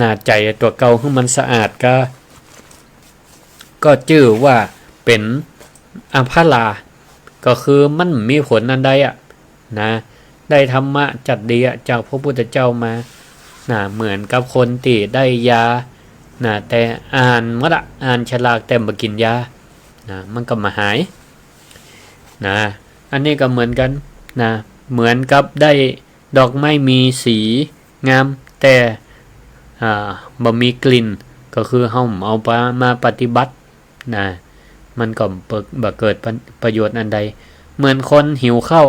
นะ ใจ๋ตั๋วเก่าหื้อมันสะอาดก้า ก็จื้อว่าเป๋นอผลา ก็คือมันมีผลอันใดอะ นะ ได้ธรรมะจัดดีอะ จากพระพุทธเจ้ามา นะ เหมือนกับคนตี้ได้ยา นะ แต่อ่านหมดอะ อ่านฉลากแต่บ่กิ๋นยา นะ มันก็บ่หาย นะ อันนี้ก็เหมือนกั๋น นะ เหมือนกับได้ดอกไม้มีสีงาม แต่ อ่า บ่มีกลิ่น ก็คือเฮาเอามาปฏิบัติ นะ มันก็บ่ บ่เกิดประ ประโยชน์อันใด เหมือนคนหิวข้าว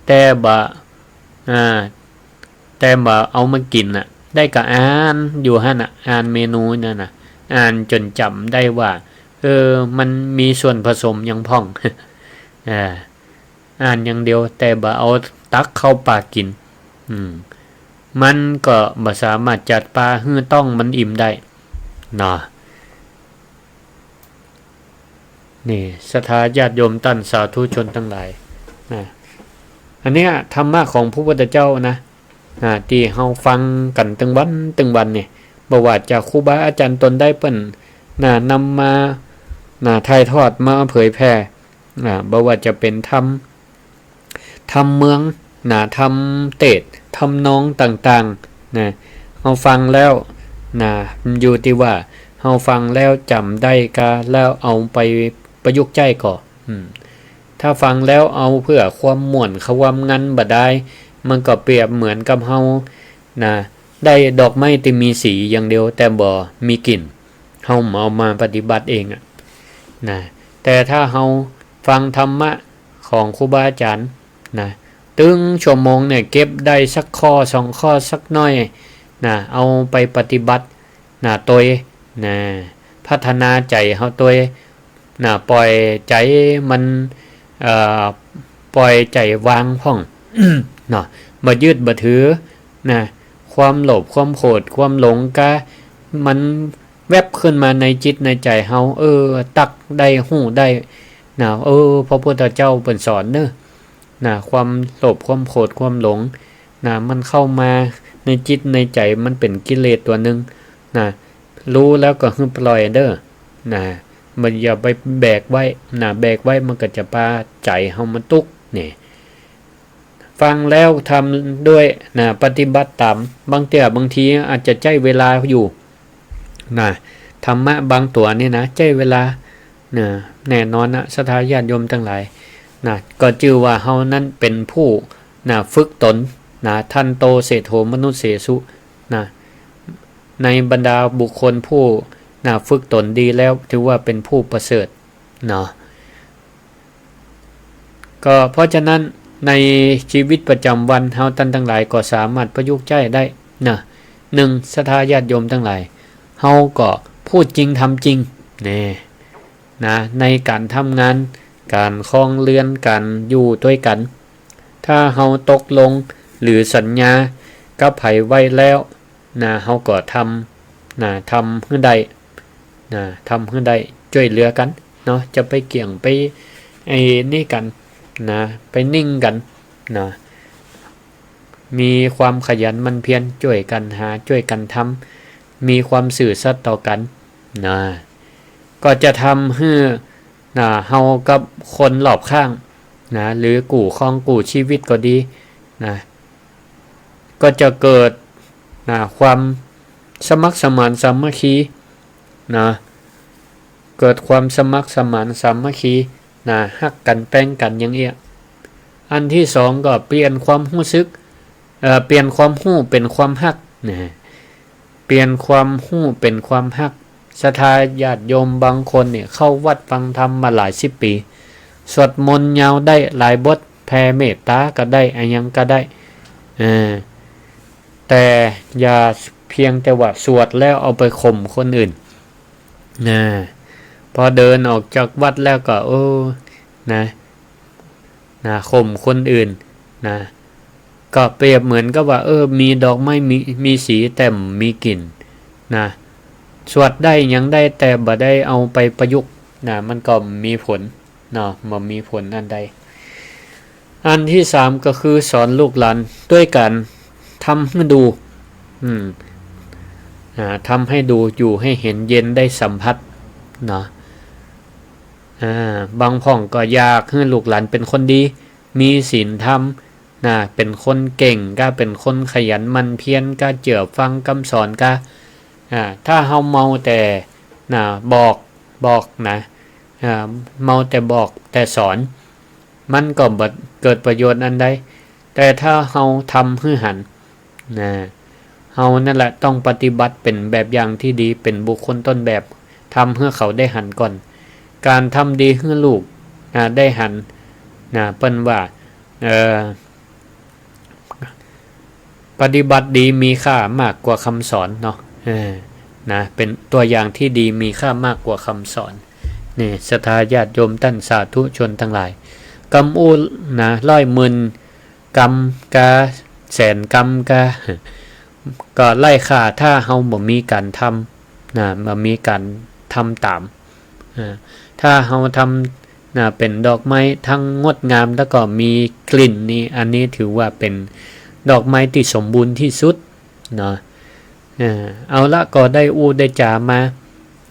แต่บ่ อ่า แต่บ่เอามากิ๋นน่ะ ได้ก็อ่านอยู่หั้นน่ะ อ่านเมนูนั่นน่ะ อ่านจ๋นจ๋ำได้ว่า เออ มันมีส่วนผสมหยังพ่อง อ่า อ่านอย่างเดียว แต่บ่เอาตักเข้าปากกิ๋น อืม มันก็บ่สามารถจะปาหื้อต๊องมันอิ่มได้ เนาะ นี่ ศรัทธาญาติโยมต้านสาธุชนตังหลาย นะ อันเนี้ยธรรมะของพระพุทธเจ้านะ นะ ตี้เฮาฟังกั๋นตึงวันตึงวันนี่ บ่ว่าจะครูบาอาจ๋ารย์ต๋นใดเปิ้น นะ นำมา นะ ถ่ายทอดมาเผยแผ่ นะ บ่ว่าจะเป๋นธรรม ธรรมเมือง นะ ธรรมเตสน์ ทำนองต่างๆ นะ เฮาฟังแล้ว นะ มันอยู่ตี้ว่าเฮาฟังแล้วจ๋ำได้ก้า แล้วเอาไปประยุกต์ใจ๊ก่อ อืม ถ้าฟังแล้วเอาเปื้อความม่วนความงันบ่ดาย มันก็เปรียบเหมือนกับเฮา นะ ได้ดอกไม้ตี้มีสีอย่างเดียว แต่บ่มีกลิ่น เฮาเอามาปฏิบัติเองอะ นะ แต่ถ้าเฮาฟังธรรมะของครูบาอาจ๋ารย์ นะ ตึงชั่วโมงเนี่ย เก็บได้สักข้อสองข้อสักหน้อย นะ เอาไปปฏิบัติ นะ ตวย นะ พัฒนาใจ๋เฮาตวย นะ ป่อยใจ๋มัน เอ่อ ป่อยใจ๋วางพ่อง เนาะ บ่ยึดบ่ถือ นะ ความโลภ ความโขด ความหลงก้า มันแวบขึ้นมาในจิตในใจ๋เฮา เออ ตั๊กได้ ฮู้ได้ นะ เออ พระพุทธเจ้าเปิ้นสอนเนาะ นะ ความโลภ ความโขด ความหลง นะ มันเข้ามาในจิตในใจ๋ มันเป๋นกิเลสตั๋วนึ่ง นะ ฮู้แล้วก็หื้อปล่อยเด้อ นะ มันอย่าไปแบกไว้ นะ แบกไว้มันก็จะปาใจ๋เฮามาตุ๊กข์ นี่ ฟังแล้วทำด้วย นะ ปฏิบัติต๋าม บางเตื้อบางทีอาจจะใจ๊เวลาอยู่ นะ ธรรมะบางตั๋วนี่นะ ใจ๊เวลา นะ แน่นอนนะ ศรัทธาญาติโยมตังหลาย นะ ก็จื้อว่าเฮานั้นเป๋นผู้ นะ ฝึกต๋น นะ ทันโต เศรษฐโห มนุสเสสุ นะ ในบรรดาบุคคลผู้ นะ ฝึกต๋นดีแล้ว ถือว่าเป๋นผู้ประเสริฐ เนาะ ก็เพราะฉะนั้นในชีวิตประจ๋ำวันเฮาต้านตังหลายก็สามารถประยุกต์ใจ๊ได้นะ นึ่ง ศรัทธาญาติโยมตังหลาย เฮาก็พูดจริงทำจริง แน่ นะ ในก๋านทำงาน ก๋านครองเฮือน ก๋านอยู่ตวยกั๋น ถ้าเฮาตกลงหรือสัญญากับใผไว้แล้ว นะ เฮาก็ทำ นะ ทำหื้อได้ นะ ทำหื้อได้ จ้วยเหลือกั๋นเนาะ จะไปเกี่ยงไป ไอ้นี่กั๋น นะ ไปนิ่งกั๋น นะ มีความขยันหมั่นเพียร จ้วยกั๋นหา จ้วยกั๋นทำ มีความซื่อสัตย์ต่อกั๋น นะ ก็จะทำหื้อ นะ เฮากับคนรอบข้าง นะ หรือกู้ครองกู้ชีวิตก็ดีนะ ก็จะเกิดนะ ความสมัครสมานสามัคคีนะ เกิดความสมัครสมานสามัคคีนะ ฮักกั๋นแป๋งกั๋นอย่างเอี้ย อันตี้สองก็เปลี่ยนความฮู้สึก เอ่อ เปลี่ยนความฮู้เป๋นความฮักนะ เปลี่ยนความฮู้เป๋นความฮัก ศรัทธาญาติโยมบางคนเนี่ยเข้าวัดฟังธรรมมาหลายสิบปี๋ สวดมนต์ยาวได้หลายบท แผ่เมตต๋าก็ได้ อะหยังก็ได้ เออ แต่อย่าเพียงแต่ว่าสวดแล้วเอาไปข่มคนอื่นนะ พอเดินออกจากวัดแล้วก็ โอ้ นะ นะ ข่มคนอื่นนะ ก็เปรียบเหมือนกับว่า เออ มีดอกไม้ มี มีสีแต่บ่มีกลิ่นนะ สวดได้หยังได้แต่บ่ได้เอาไปประยุกต์นะ มันก็บ่มีผลเนาะ บ่มีผลอันใด อันตี้สามก็คือสอนลูกหลานด้วยก๋านทำหื้อดู อืม อ่า ทำหื้อดู อยู่หื้อเห็น เย็นได้สัมผัสเนาะ อ่า บางพ่องก็อยากหื้อลูกหลานเป๋นคนดี มีศีลธรรมนะ เป๋นคนเก่งกา เป๋นคนขยันหมั่นเพียรกา เจื้อฟังกำสอนกา อ่า ถ้าเฮาเมาแต่นะ บอก บอกนะ อ่า เมาแต่บอกแต่สอน มันก็บ่เกิดประโยชน์อันใด แต่ถ้าเฮาทำหื้อหันนะ เฮานั่นแหละต้องปฏิบัติเป๋นแบบอย่างตี้ดี เป๋นบุคคลต้นแบบ ทำหื้อเขาได้หันก่อน ก๋านทำดีหื้อลูกนะ ได้หันนะ เปิ้นว่า เอ่อ ปฏิบัติดีมีค่ามากกว่าคำสอนเนาะ เออ นะ เป๋นตัวอย่างตี้ดีมีค่ามากกว่าคำสอน นี่ ศรัทธาญาติโยมต้านสาธุชนตังหลาย กำอู้นะ ร้อยหมื่นกำกา แสนกำกา ก็ไร้ค่าถ้าเฮาบ่มีก๋านทำนะ บ่มีก๋านทำต๋าม อ่า ถ้าเฮาทำนะ เป๋นดอกไม้ทั้งงดงามแล้วก็มีกลิ่นนี่ อันนี้ถือว่าเป๋นดอกไม้ตี้สมบูรณ์ตี้สุดเนาะ เออ เอาละ ก็ได้อู้ได้จ๋ามา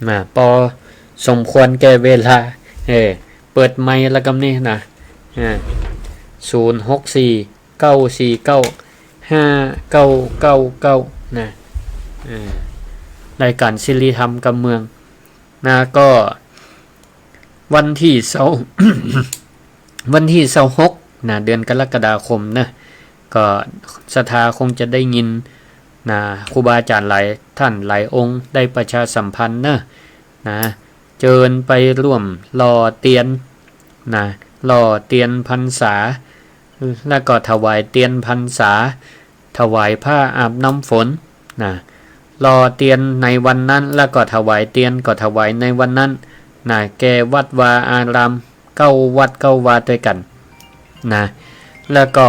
นะ ปอสมควรแก่เวลา เออ เปิดไมค์แล้วกำนี้นะ อ่า ศูนย์หกสี่ เก้าสี่เก้า ห้าเก้าเก้าเก้า นะ เออ รายก๋านสิริธรรมกำเมืองนะ ก็วันตี้ซาว วันตี้ซาวหกนะ เดือนกรกฎาคมนะ ก็ศรัทธาคงจะได้ยินนะ ครูบาอาจ๋ารย์หลายต้านหลายองค์ได้ประชาสัมพันธ์เนาะ นะ เจิญไปร่วมหล่อเตียนนะ หล่อเตียนพรรษา แล้วก็ถวายเตียนพรรษา ถวายผ้าอาบน้ำฝนนะ หล่อเตียนในวันนั้น แล้วก็ถวายเตียนก็ถวายในวันนั้นนะ แก่วัดวาอาราม เก้าวัดเก้าวาตวยกั๋นนะ แล้วก็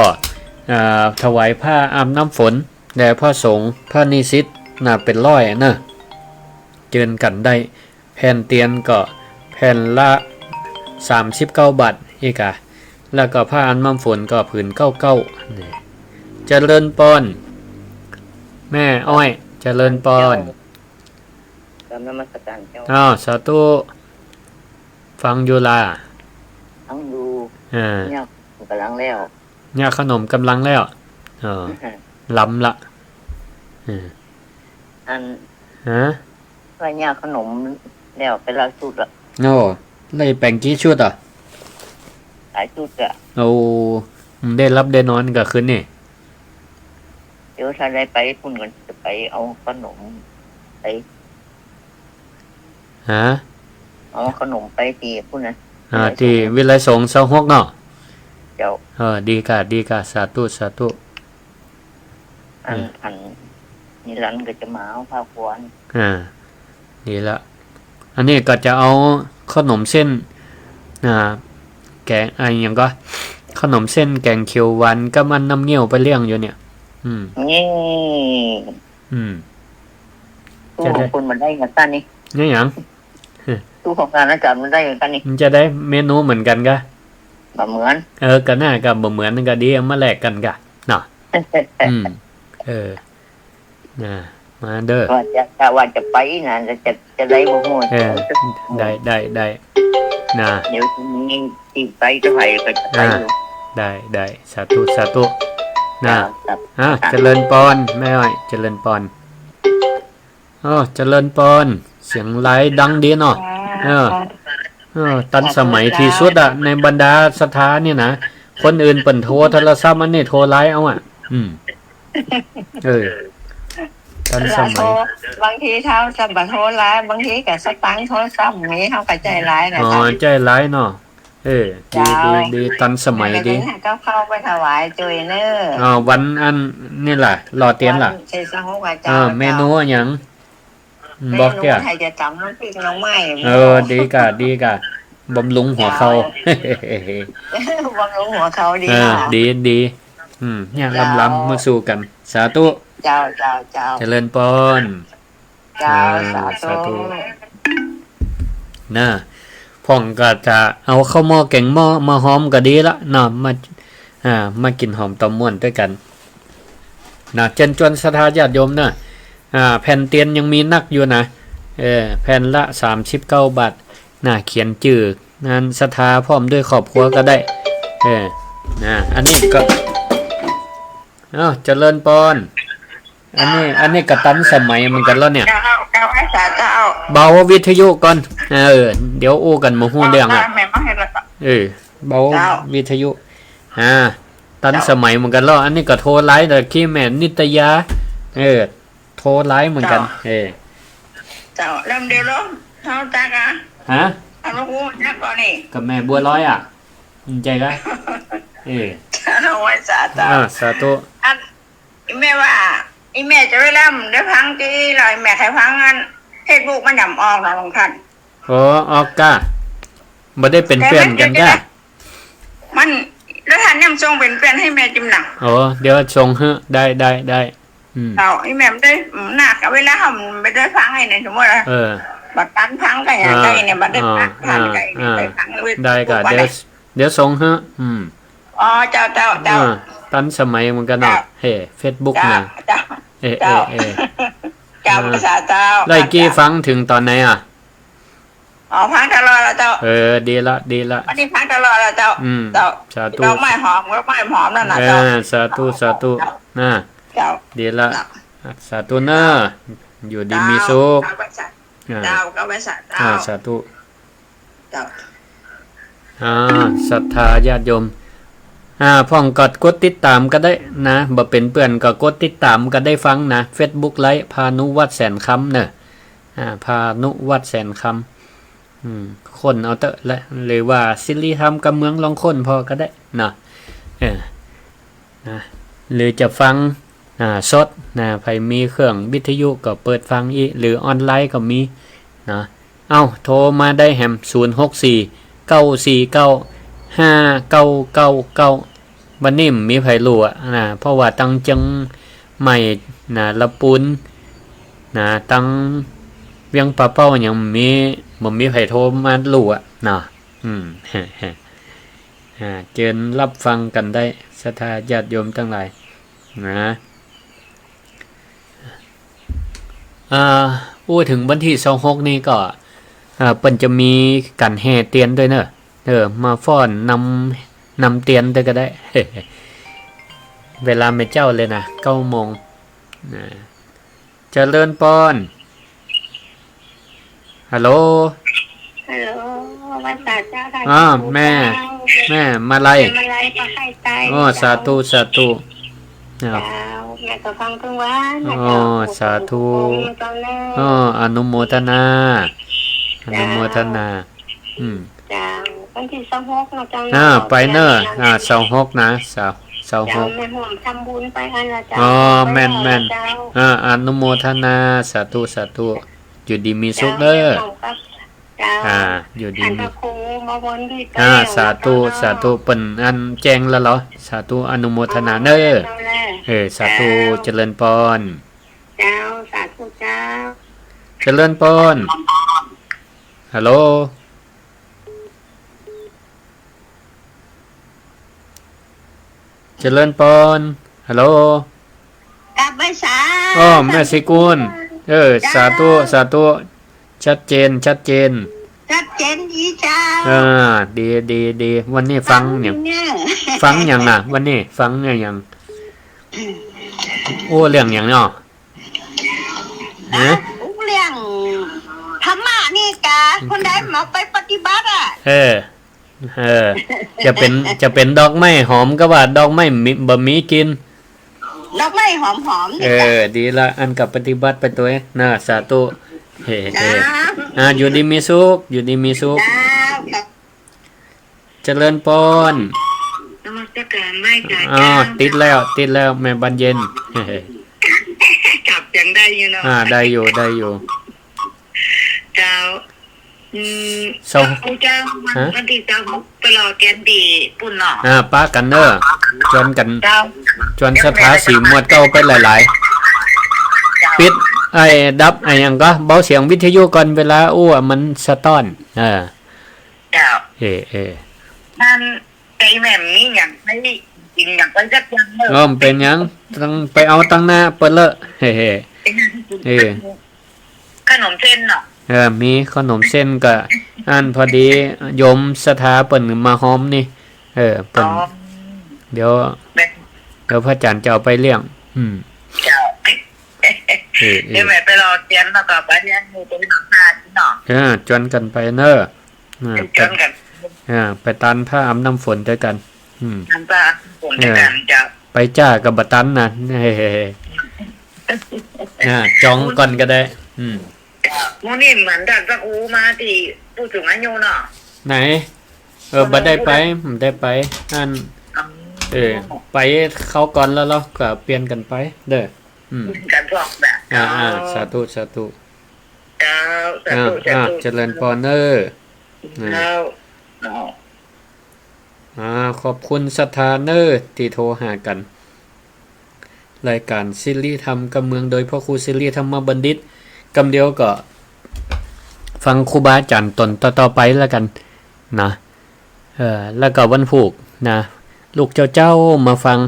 เอ่อ ถวายผ้าอาบน้ำฝนแด่พระสงฆ์พระนิสิตนะ เป๋นร้อยเนาะ เจิญกั๋นได้ แผ่นเตียนก็แผ่นละสามสิบเก้าบาทอีกอะ แล้วก็ผ้าอาบน้ำฝนก็ผืนเก้าเก้า นี่ เจริญปอน แม่อ้อย เจริญปอน กราบนมัสการเจ้า อ้าว สาธุ ฟังอยู่ล่ะ ฟังอยู่ อ่า เนี่ยก๋ำลังแล้ว เนี่ยขนมก๋ำลังแล้ว อ๋อ ล้ำละ เออ อัน ฮะ ว่าเนี่ยขนมแล้วไปหลายชุดละ โอ้ ได้แป๋งกี่ชุดอะ หลายชุดอะ โอ้ ได้หลับได้นอนกลางคืนนี่ เดี๋ยวถ้าได้ไปพุ้นก็จะไปเอาขนมไป ฮะ เอาขนมไปตี้พุ้นนะ อ่า ตี้วิทยาลัยสงฆ์ซาวหกเนาะ เจ้า เออ ดีก่ะ ดีก่ะ สาธุ สาธุ อัน เออ อันนี้หลานก็จะมาเอาผ้าควาน อ่า ดีละ อันนี้ก็จะเอาขนมเส้น อ่า แก๋ง อะหยังก็ ขนมเส้นแก๋งเขียวหวานกับอันน้ำเงี้ยวไปเลี้ยงอยู่เนี่ย อืม นี่ อืม ตู้ของคุณมันได้เงินต้านนี่ เนี่ยหยัง ตู้ของงานอาจารย์มันได้เงินต้านนี่ มันจะได้เมนูเหมือนกั๋นกะ บ่เหมือน เออ ก็น่า ก็บ่เหมือนก็ดี เอามาแลกกั๋นกะ เนาะ อืม เออ นะ มาเด้อ ว่าจะ กะว่าจะไปนะ จะ จะ จะได้บ่ฮู้ เออ ได้ ได้ ได้ นะ เดี๋ยวทีนี้ นี่ ตี้ไปเจ้าไผ่ก็จะไป อ่า อยู่ ได้ ได้ สาธุ สาธุ นะ ครับ อ่า เจริญปอน แม่อ้อย เจริญปอน โอ้ เจริญปอน เสียงไลน์ดังดีเนาะ ค่ะ เออ เออ ตันสมัยตี้สุดอะ ในบรรดาศรัทธานี่นะ คนอื่นเปิ้นโทรโทรศัพท์ อันนี้โทรไลน์เอาอะ อืม เออ ตันสมัย บางทีเฮาจะบ่โทรไลน์ บางทีก็สตางค์โทรศัพท์มี เฮาก็ใจ๊ไลน์นะ อ๋อ ใจ๊ไลน์เนาะ เออ ดี เจ้า ดี ดี ตันสมัยดี เดี๋ยวจะหื้อกับข้าวไปถวายจุยเน่อ อ๋อ วันอันนี่ล่ะ รอเตียนล่ะ วันเสาร์ เออ เจ้า เมนูอะหยัง บอกเตี้ย เมนูไผจะต๋ำน้ำพริกหน่อไม้ เออ ดีก่ะ ดีก่ะ บำรุงหัวเข่า เจ้า บำรุงหัวเข่าดี เออ ค่ะ ดี ดี อืม เนี่ย เจ้า ลำๆ มาสู่กั๋น สาธุ เจ้า เจ้า เจ้า เจริญปอน เจ้า อ่า สาธุ สาธุ นะ พ่องก็จะเอาข้าวหม้อแก๋งหม้อมาหอมก็ดีละเนาะ มา อ่า มากิ๋นหอมตอมม่วนตวยกั๋น นะ เจิญจวนศรัทธาญาติโยมเนาะ อ่า แผ่นเตียนยังมีนักอยู่นะ เออ แผ่นละสามสิบเก้าบาท นะ เขียนจื้อนั้นศรัทธาพร้อมด้วยครอบครัวก็ได้ เออ นะ อันนี้ก็ เอ้า เจริญปอน อันนี้ อันนี้ก็ตันสมัยเหมือนกั๋นแล้วเนี่ย เจ้า เจ้า ไอ้สาเจ้า เบาวิทยุก่อน เออ เดี๋ยวอู้กั๋นบ่ฮู้เรื่องอะ แม่มาให้ละ เออ เบา เจ้า วิทยุ อ่า ตันสมัยเหมือนกั๋นแล้ว อันนี้ก็โทรไลน์ ตะกี้แม่นิตยา เออ โทรไลน์เหมือนกั๋น เจ้า เออ เจ้า ลำเดียวลง เฮาจักอะ ฮะ เอาลูกอู้จักก่อนนี่ กับแม่บัวลอยอะ ใจ้กะ เออ เจ้า ไว้สาเจ้า อ่า สาธุ อัน อีแม่ว่า อีแม่จะไปลำ ได้ฟังตี้ แล้วอีแม่ใค่ฟังอัน เฟซบุ๊กมันย่ำออกเนาะหลวงท่าน อ๋อ ออกก้า บ่ได้เป๋นเปื้อนกั๋นก้า มัน แล้วท่านยังส่งเป๋นเปื้อนให้แม่จิมหนัง อ๋อ เดี๋ยวส่งหื้อ ได้ ได้ ได้ อืม เจ้า อีแม่บ่ได้ อืม นัก เวลาเฮาบ่ได้ฟังไอ้นี่ สมมุติว่า เออ บ่ตันฟังก็อย่าง อ่า ใดเนี่ย บ่ได้ อ่า ฟัง อ่า ฟังก็อย่างใด อ่า ไปฟังเลย ได้ก้า ทุกวัน เดี๋ยว เลย เดี๋ยวส่งหื้อ อืม อ๋อ เจ้า เจ้า เจ้า อ่า ตันสมัยเหมือนกั๋นเนาะ เจ้า เฮ้ เฟซบุ๊ก เจ้า นะ เจ้า เออ เจ้า เออ เออ เจ้า อ่า ภาษาเจ้า แล้วกี้ เจ้า ฟังเถิงต๋อนไหนอะ อ๋อ ฟังตลอดละเจ้า เออ ดีละ ดีละ อันนี้ฟังตลอดละเจ้า อืม เจ้า สาธุ ดอกไม้หอม ดอกไม้หอมนั่นน่ะ เออ เจ้า สาธุ สาธุ เจ้า นะ เจ้า ดีละ เจ้า สาธุเน่อ อยู่ดีมีสุข เจ้า เจ้า อ่า เจ้า เจ้า อ่า สาธุ เจ้า อ่า ศรัทธาญาติโยม อ่า พ่องก็กดติดต๋ามก็ได้นะ บ่เป๋นเปื้อนก็กดติดต๋ามก็ได้ฟังนะ เฟซบุ๊กไลฟ์ พานุวัฒน์ แสนคำ เน่อ อ่า พานุวัฒน์ แสนคำ อืม ค้นเอาเต๊อะ และ หรือว่าสิริธรรมกำเมือง ลองค้นผ่อก็ได้เนาะ เออ นะ หรือจะฟัง อ่า สดนะ ใผมีเครื่องวิทยุก็เปิดฟังอี้ หรือออนไลน์ก็มีนะ เอ้า โทรมาได้แหม ศูนย์หกสี่ เก้าสี่เก้า ห้าเก้าเก้าเก้า วันนี้บ่มีใผลู่อะนะ เพราะว่าตังเจียงใหม่นะ ละปูนนะ ตังเวียงป่าเป้ายังบ่มี บ่มีใผโทรมาลู่อะนะ อืม อ่า เจิญฮับฟังกั๋นได้ ศรัทธาญาติโยมตังหลาย นะ อ่า อู้เถิงวันตี้ซาวหกนี่ก็ อ่า เปิ้นจะมีก๋านแห่เตียนตวยเน่อ เออ มาฟ้อนนำ นำเตียนตวยก็ได้ เวลาแม่เจ้าเลยนะ เก้าโมง นะ เจริญปอน ฮัลโหล ฮัลโหล ไหว้สาเจ้า อ่า แม่ เจ้า แม่มาลัย แม่มาลัย ปากใต้ อ๋อ เจ้า สาธุ สาธุ อ้าว เจ้า แม่ก็ฟังตึงวันนะ อ๋อ เจ้า สาธุ เจ้าเน่อ อ๋อ อนุโมทนา อนุโมทนา เจ้า อืม เจ้า วันตี้ซาวหกเนาะเจ้าเนาะ อ่า ไปเน่อ เจ้า อ่า ซาวหกนะ ซาว ซาวหก เจ้า แม่ฮ่วมทำบุญไปหั้นละเจ้า อ๋อ ไป แม่น แม่น เจ้า อ่า อนุโมทนา สาธุ สาธุ อยู่ดีมีสุขเน่อ เจ้า แม่ฮ่วมกับ เจ้า อ่า อยู่ดี ขัน มี พระครูมาวนด้วย อ่า เจ้า สาธุ เจ้า สาธุ เปิ้นอันแจ้งแล้วเหรอ สาธุ อนุโมทนาเน่อ เจ้าแล เออ สาธุ เจ้า เจริญปอน เจ้า สาธุเจ้า เจริญปอน ฮัลโหล เจริญปอน ฮัลโหล กลับไปสา อ้อ แม่ศรีกุล เออ เจ้า สาธุ สาธุ ชัดเจน ชัดเจน ชัดเจ เจ๋นดีเจ้า เออ ดี ดี ดี วันนี้ฟังหยัง ฟังหยัง ฟังหยังอะ วันนี้ฟังหยัง อู้เรื่องหยังเนาะ ฮะ อู้เรื่องธรรมะนี่กา คนใดมาไปปฏิบัติอะ เออ เออ จะเป๋น จะเป๋นดอกไม้หอมก็ว่าดอกไม้มี บ่มีกลิ่น ดอกไม้หอมๆ นี่ เออ จ้ะ ดีละ อั้นก็ปฏิบัติไปตวยนะ สาธุ เฮ้ เฮ้ จ้า อ่า อยู่ดีมีสุข อยู่ดีมีสุข จ้า เจริญปอน นมัสการไหว้สา อ๋อ เจ้า ติดแล้ว ติดแล้ว แม่บานเย็น จับยังได้อยู่เนาะ อ่า ได้อยู่ ได้อยู่ เจ้า อืม เศร้า เจ้า วัน ฮะ วันตี้เศร้าไปรอเตียนตี้ปู๊นเนาะ อ่า ปะกั๋นเน้อ จวนกั๋น เจ้า จวนศรัทธาสี่หมวดเก้าไปหลายๆ เจ้า ปิด ไอ้ ดับ ไอ้หยังก็ เบาเสียงวิทยุก่อน เวลาอู้อะมันสะต้อน เออ เจ้า เออ เออ นั่น ไก่แม่มีหยังไปกิ๋นหยังไปสักอย่างเน้อ อ๋อ บ่เป๋นหยัง ต้องไปเอาตังหน้าเปิ้นเลอะ เฮ้ เฮ้ เฮ้ ขนมเส้นเนาะ เออ มีขนมเส้นก็ อั้นพอดีโยมศรัทธาเปิ้นมาฮอมนี่ เออ เปิ้น อ๋อ เดี๋ยว เดี๋ยวพระอาจารย์จะเอาไปเลี้ยง อืม เจ้า เออ เออ เดี๋ยวแม่ไปรอเตียนแล้วก็ไปเลี้ยงหมู่ไปหาข้าเนาะ เออ จวนกั๋นไปเน้อ อ่า ไป จวนกั๋น อ่า ไปตานพระอาบน้ำฝนตวยกั๋น อืม ตานพระอาบน้ำฝนตวยกั๋น เออ เจ้า ไปจ้าก็บ่ตันนะ เฮ้ อ่า จองก่อนก็ได้ อืม เจ้า มื้อนี้เหมือนกันสักอู้มาตี้ผู้สูงอายุเนาะ ไหน เออ บ่ได้ไป บ่ได้ไป อั้น อ๋อ เออ ไปคราวก่อนแล้วเฮาก็เปลี่ยนกั๋นไปเน้อ อืม เปลี่ยนกั๋นพร้อมแบบ อ่า อ่า อ๋อ สาธุ สาธุ เจ้า สาธุ อ่า สาธุ อ่า เจริญปอนเน้อ เจ้า เนาะ อ่า ขอบคุณศรัทธาเน้อตี้โทรหากั๋น รายการสิริธรรมกำเมือง โดยพระครูสิริธรรมบัณฑิต กำเดียวก็ฟังครูบาอาจ๋ารย์ต๋นต่อๆ ไปแล้วกั๋นนะ เออ แล้วก็วันพูกนะ ลุกเจ๊าๆ มาฟัง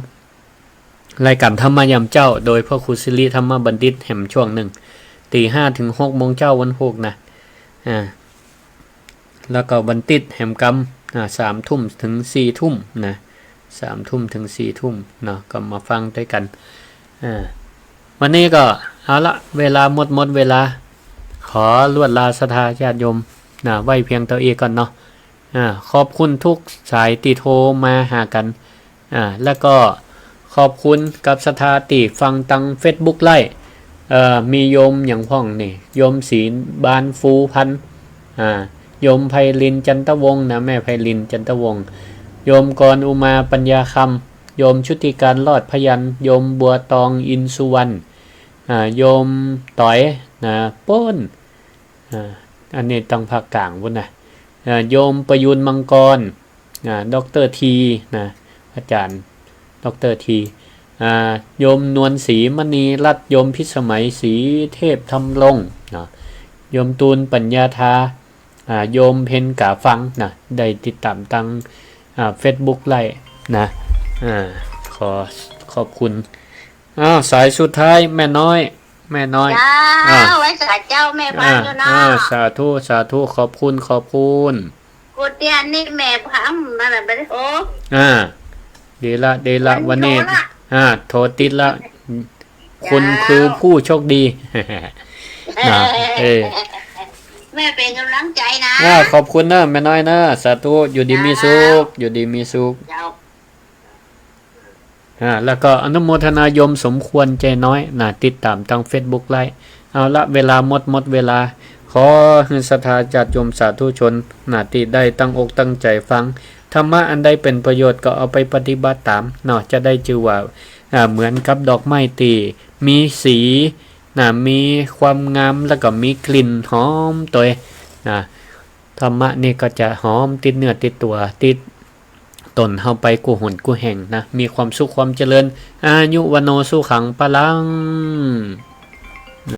รายการธรรมะยามเจ๊า โดยพระครูสิริธรรมบัณฑิตแหมช่วงนึ่ง ตีห้าเถิงหกโมงเจ๊าวันพูกนะ อ่า แล้วก็วันติ๊ดแหมกำ อ่า สามทุ่มเถิงสี่ทุ่มนะ สามทุ่มเถิงสี่ทุ่มเนาะ ก็มาฟังตวยกั๋น อ่า วันนี้ก็เอาละ เวลาหมด หมดเวลา ขอลวดลาศรัทธาญาติโยมนะ ไว้เพียงเต้าอี้ก่อนเนาะ อ่า ขอบคุณทุกสายตี้โทรมาหากั๋น อ่า แล้วก็ขอบคุณกับศรัทธาตี้ฟังตางเฟซบุ๊กไลฟ์ เอ่อ มีโยมหยังพ่องนี่ โยมศรีบานฟูพันธุ์ อ่า โยมไพลินจันทวงศ์นะ แม่ไพลินจันทวงศ์ โยมกรอุมาปัญญาคำ โยมชุติการรอดพยัญชนะ โยมบัวตองอินสุวรรณ อ่า โยมต๋อยนะ ปู๊น อ่า อันนี้ตางภาคกลางปู๊นนะ อ่า โยมประยูรมังกร อ่า ด็อกเตอร์ทีนะ อาจ๋ารย์ด็อกเตอร์ที อ่า โยมนวลศรีมณีรัตน์ โยมพิสมัยศรีเทพธำรงเนาะ โยมตูนปัญญาธา อ่า โยมเพ็ญกาฟังนะ ได้ติดต๋ามตาง อ่า เฟซบุ๊กไลฟ์นะ อ่า ขอขอบคุณ อ้าว สายสุดท้าย แม่น้อย แม่น้อย เจ้า อ่า ไหว้สาเจ้า แม่ฟังอยู่เนาะ อ่า สาธุ สาธุ ขอบคุณ ขอบคุณ กูเตียนนี่แม่ฟังนั่นแหละ บ่ได้โทร อ่า ดีละ ดีละ วันนี้ โทรละ อ่า โทรติดละ เจ้า คุณคือผู้โชคดี นะ เออ แม่เป๋นก๋ำลังใจ๋นะ อ่า ขอบคุณเน้อ แม่น้อยเน้อ สาธุ อยู่ดีมีสุข เจ้า อยู่ดีมีสุข เจ้า อ่า แล้วก็อนุโมทนาโยมสมควรใจน้อยนะ ติดต๋ามตางเฟซบุ๊กไลฟ์ เอาละ เวลาหมด หมดเวลา ขอหื้อศรัทธาญาติโยมสาธุชนนะ ตี้ได้ตั้งอกตั้งใจ๋ฟังธรรมะอันใดเป๋นประโยชน์ก็เอาไปปฏิบัติต๋ามเนาะ จะได้จื้อว่า อ่า เหมือนกับดอกไม้ตี้มีสีนะ มีความงาม แล้วก็มีกลิ่นหอมตวยนะ ธรรมะนี่ก็จะหอมติดเนื้อติดตั๋ว ติด ต๋นเฮาไปกู้หนกู้แห่งนะ มีความสุขความเจริญ อายุ วัณโณ สุขัง พลัง